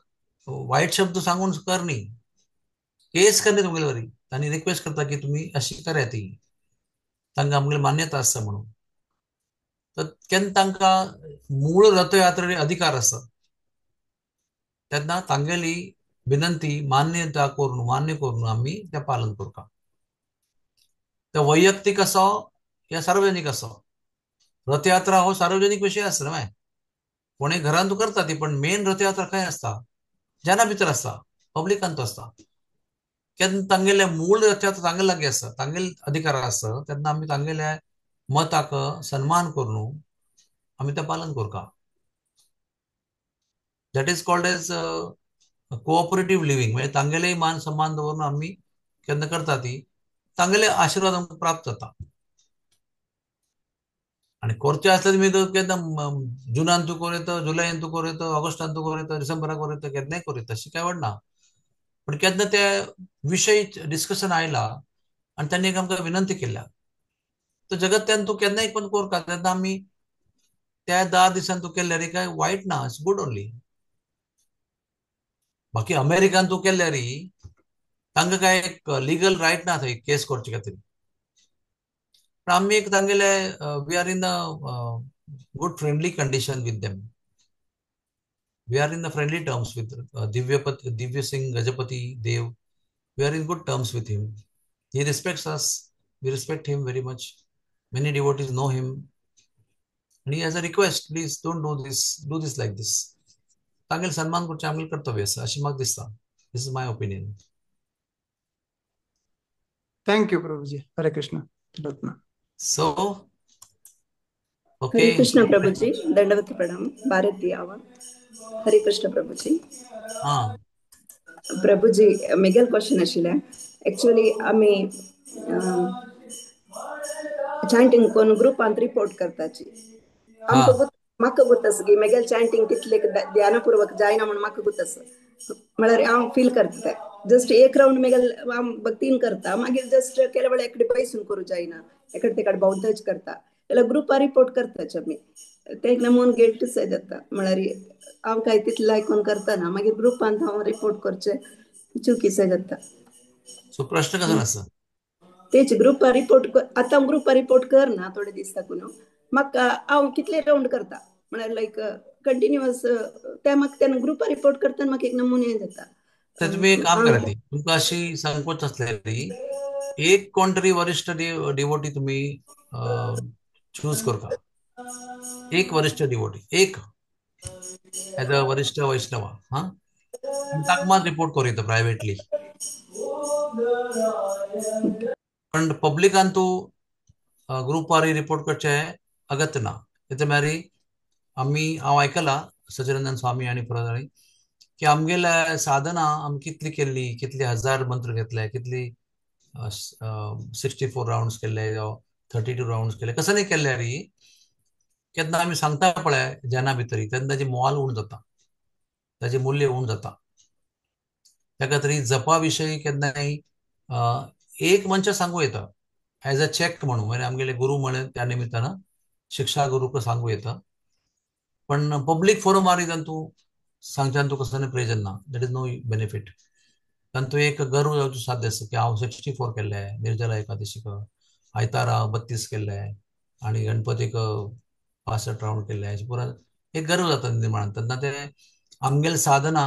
Speaker 1: वायट शब्द सांगून करनी, केस करनी तुमगेले वरी. तांणी रिक्वेस्ट करता की तुमी अशी करया ती, तांकां आमगेली मान्यता आसा म्हणून. तर केन्ना तांकां मूळ रथयात्रे अधिकार आसा तेन्ना तांगेली विनंती मान्यता करून, मान्य करून आमी तें पालन करता. ते वैयक्तीक असो या सार्वजनीक असो, रथयात्रा हो सार्वजनीक विशय आसता न्हय, कोणूय घरांत करता ती, पण मेन रथयात्रा खंय आसता? जना भितर आसता, पब्लिकांत आसता. केन्ना तांगेले मूळ रथयात्रा तांगेले लागीं आसा, तांगेले अधिकार आसा, तेन्ना आमी तांगेल्या मताक सन्मान करून आमी तें पालन करता. That is called as cooperative living. म्हणजे तांगेलेय मान सन्मान दवरून आमी केन्ना करता ती, तांगेले आशिर्वाद आमकां प्राप्त जाता. आनी करचे आसले तुमी केन्ना जुनान तूं करूं येता, जुलयान तूं करूं येता, ऑगस्टान तूं करूं येता, डिसेंबराक करूं येता, केन्नाय करूं येता, अशें कांय व्हडना. पण केन्ना ते विशय डिस्कशन आयला आनी तांणी एक आमकां विनंती केल्या, तर जगत्यान तूं केन्नाय पण करता, तेन्ना आमी त्या 10 दिसान तूं केल्यार काय वायट ना, it's good only. बाकी अमेरिकान तूं केल्यार तांकां काय एक लिगल रायट ना थंय केस करचे खातीर. पण आमी एक तांगेले we are in the good friendly condition with them, we are in the friendly terms with Divya Singh Gajapati Dev, we are in good terms with him, he respects us, we respect him very much. Many devotees know him. And he has a request, please don't do this, do this like this. तांगेले सन्मान करचें आमगेलें कर्तव्य आसा अशें म्हाका दिसता. This is my opinion.
Speaker 8: Thank you Prabhuji. Hare Krishna.
Speaker 1: So okay.
Speaker 9: Hare Krishna Prabhuji, दंडवत प्रणाम. भारती आवा. हरे कृष्ण प्रभुजी.
Speaker 1: हां
Speaker 9: प्रभुजी, मेगेल क्वेश्चन आशिल्लें. एक्चुअली आमी चांटिंग कोण ग्रुपांत रिपोर्ट करताची. आमकां म्हाका गोत आसा की मेगेल चांटिंग तितले ध्यानपूर्वक जायना म्हूण म्हाका गोत आसा. म्हळ्यार हांव फील करता तें. जस्ट एक रावंड मेगेल हांव भक्तीन करता, मागीर जस्ट केल्या वेळा एकडे पयसून करूं जायना, एकडे तेकडे भोंवतच करता. जाल्यार ग्रुपार रिपोर्ट करताच आमी. ते एक नमून गिल्ट जाता. म्हळ्यार हांव काय तितलें आयकून करतना मागीर ग्रुपांत हांव रिपोर्ट करचें चुकीचें जाता.
Speaker 1: सो प्रश्न कसो आसा?
Speaker 9: तेच ग्रुपार रिपोर्ट आतां हांव ग्रुपार रिपोर्ट करना थोडे दीस साकून. म्हाका हांव कितले रावंड करता म्हळ्यार लायक कंटिन्युअस ते म्हाका तेन्ना ग्रुपार रिपोर्ट करतना म्हाका एक नमुने जाता.
Speaker 1: तर तुमी एक काम करा, तुमकां अशी संकोच आसल्यार एक कोण तरी वरिश्ठ डिवोटी तुमी चूज करता. एक वरिश्ठ डिवोटी, एक एज अ वरिश्ठ वैष्णव. हां, ताका मात रिपोर्ट करूं येता प्रायव्हेटली. पण पब्लिकान तूं ग्रुपार रिपोर्ट करचें अगत्य ना. तें म्हळ्यार आमी हांव आयकलां सचिनंदन स्वामी आनी परत की आमगेल्या साधना आमी कितली केल्ली, कितले हजार मंत्र घेतले, कितली 64 रावंड्स केल्ले, 32 रावंड्स केले, कसं नाही केल्ले री केन्ना आमी सांगता पळय जना भितरी तेन्ना ताजी मोल उण जाता, ताजें मूल्य उण जाता. त्या खातीर जपा विशयी केन्नाय एक मनशां सांगू येता एज अ चॅक म्हणून, म्हणजे आमगेले गुरू म्हळे त्या निमित्तान शिक्षा गुरूक सांगू येता. पण पब्लीक फोरमार तांतू सांगच्यान तूं कसलें प्रयोजन ना. That is no benefit. तांतू एक गर्व जावचो साध्य आसा की हांव 64 केल्ले, निर्जला एकादशीक, आयतारा 32 केल्ले आनी गणपतीक 65 रावंड केल्ले, अशें पुरा एक गर्व जाता निर्माण. तेन्ना ते आमगेले साधना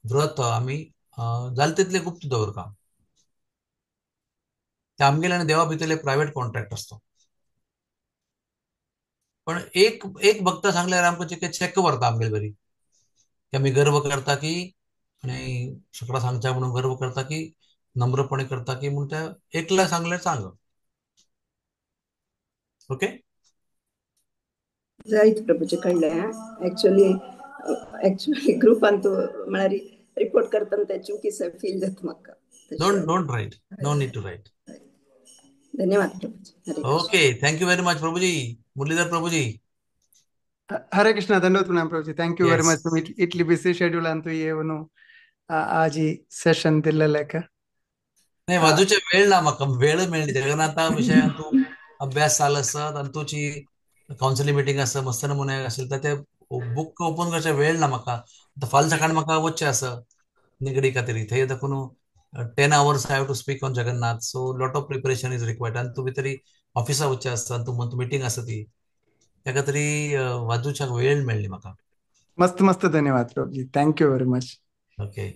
Speaker 1: व्रत आमी जाले तितले गुप्त दवरता. ते आमगेले आनी देवा भितरले प्रायव्हेट कॉन्ट्रॅक्ट आसता. पण एक एक भक्त सांगल्यार आमकां चेक व्हरता आमगेले बरी की आमी गर्व करता की आनी सगळं सांगता म्हणून गर्व करता की नम्रपणे करता की म्हणून त्या एकला सांगल्यार सांग. ओके
Speaker 9: जायत प्रभूचे कळ्ळें. एक्चुअली एक्चुअली ग्रुपान तूं म्हळ्यार रिपोर्ट करतना ते चुकीचें फील जाता म्हाका.
Speaker 1: Don't write, no need to write.
Speaker 9: धन्यवाद Prabhuji.
Speaker 1: Okay, thank you very much Prabhuji. Muralidhar Prabhuji.
Speaker 8: Hare Krishna, दंडवत प्रणाम प्रभुजी. Thank you very much. तुम्ही इतली बिझी शेड्यूल अंतू येवन आजी सेशन दिल्लेलेक.
Speaker 1: नाही, बाजूचे वेळ ना म्हाका, वेळ मेळ्ळी. जगन्नाथा विशयान तूं अभ्यास चालू आसा, तातूंची कावन्सिलिंग मिटींग आसा, मस्त नमुने आशिल्ले तर ते बूक ओपन करचे वेळ ना म्हाका. आतां फाल्यां सकाळी म्हाका वचचें आसा निगडी खातीर, थंय दाखोवन 10 hours I have to speak on Jagannath, so lot of preparation is required. आनी तूं भितरी ऑफिसा वचचें आसता आनी तूं मिटींग आसा ती, त्या खातीर वाजूच्याक वेळ मेळ्ळी म्हाका.
Speaker 8: मस्त मस्त धन्यवाद प्रभुजी. Thank you very much.
Speaker 1: Okay.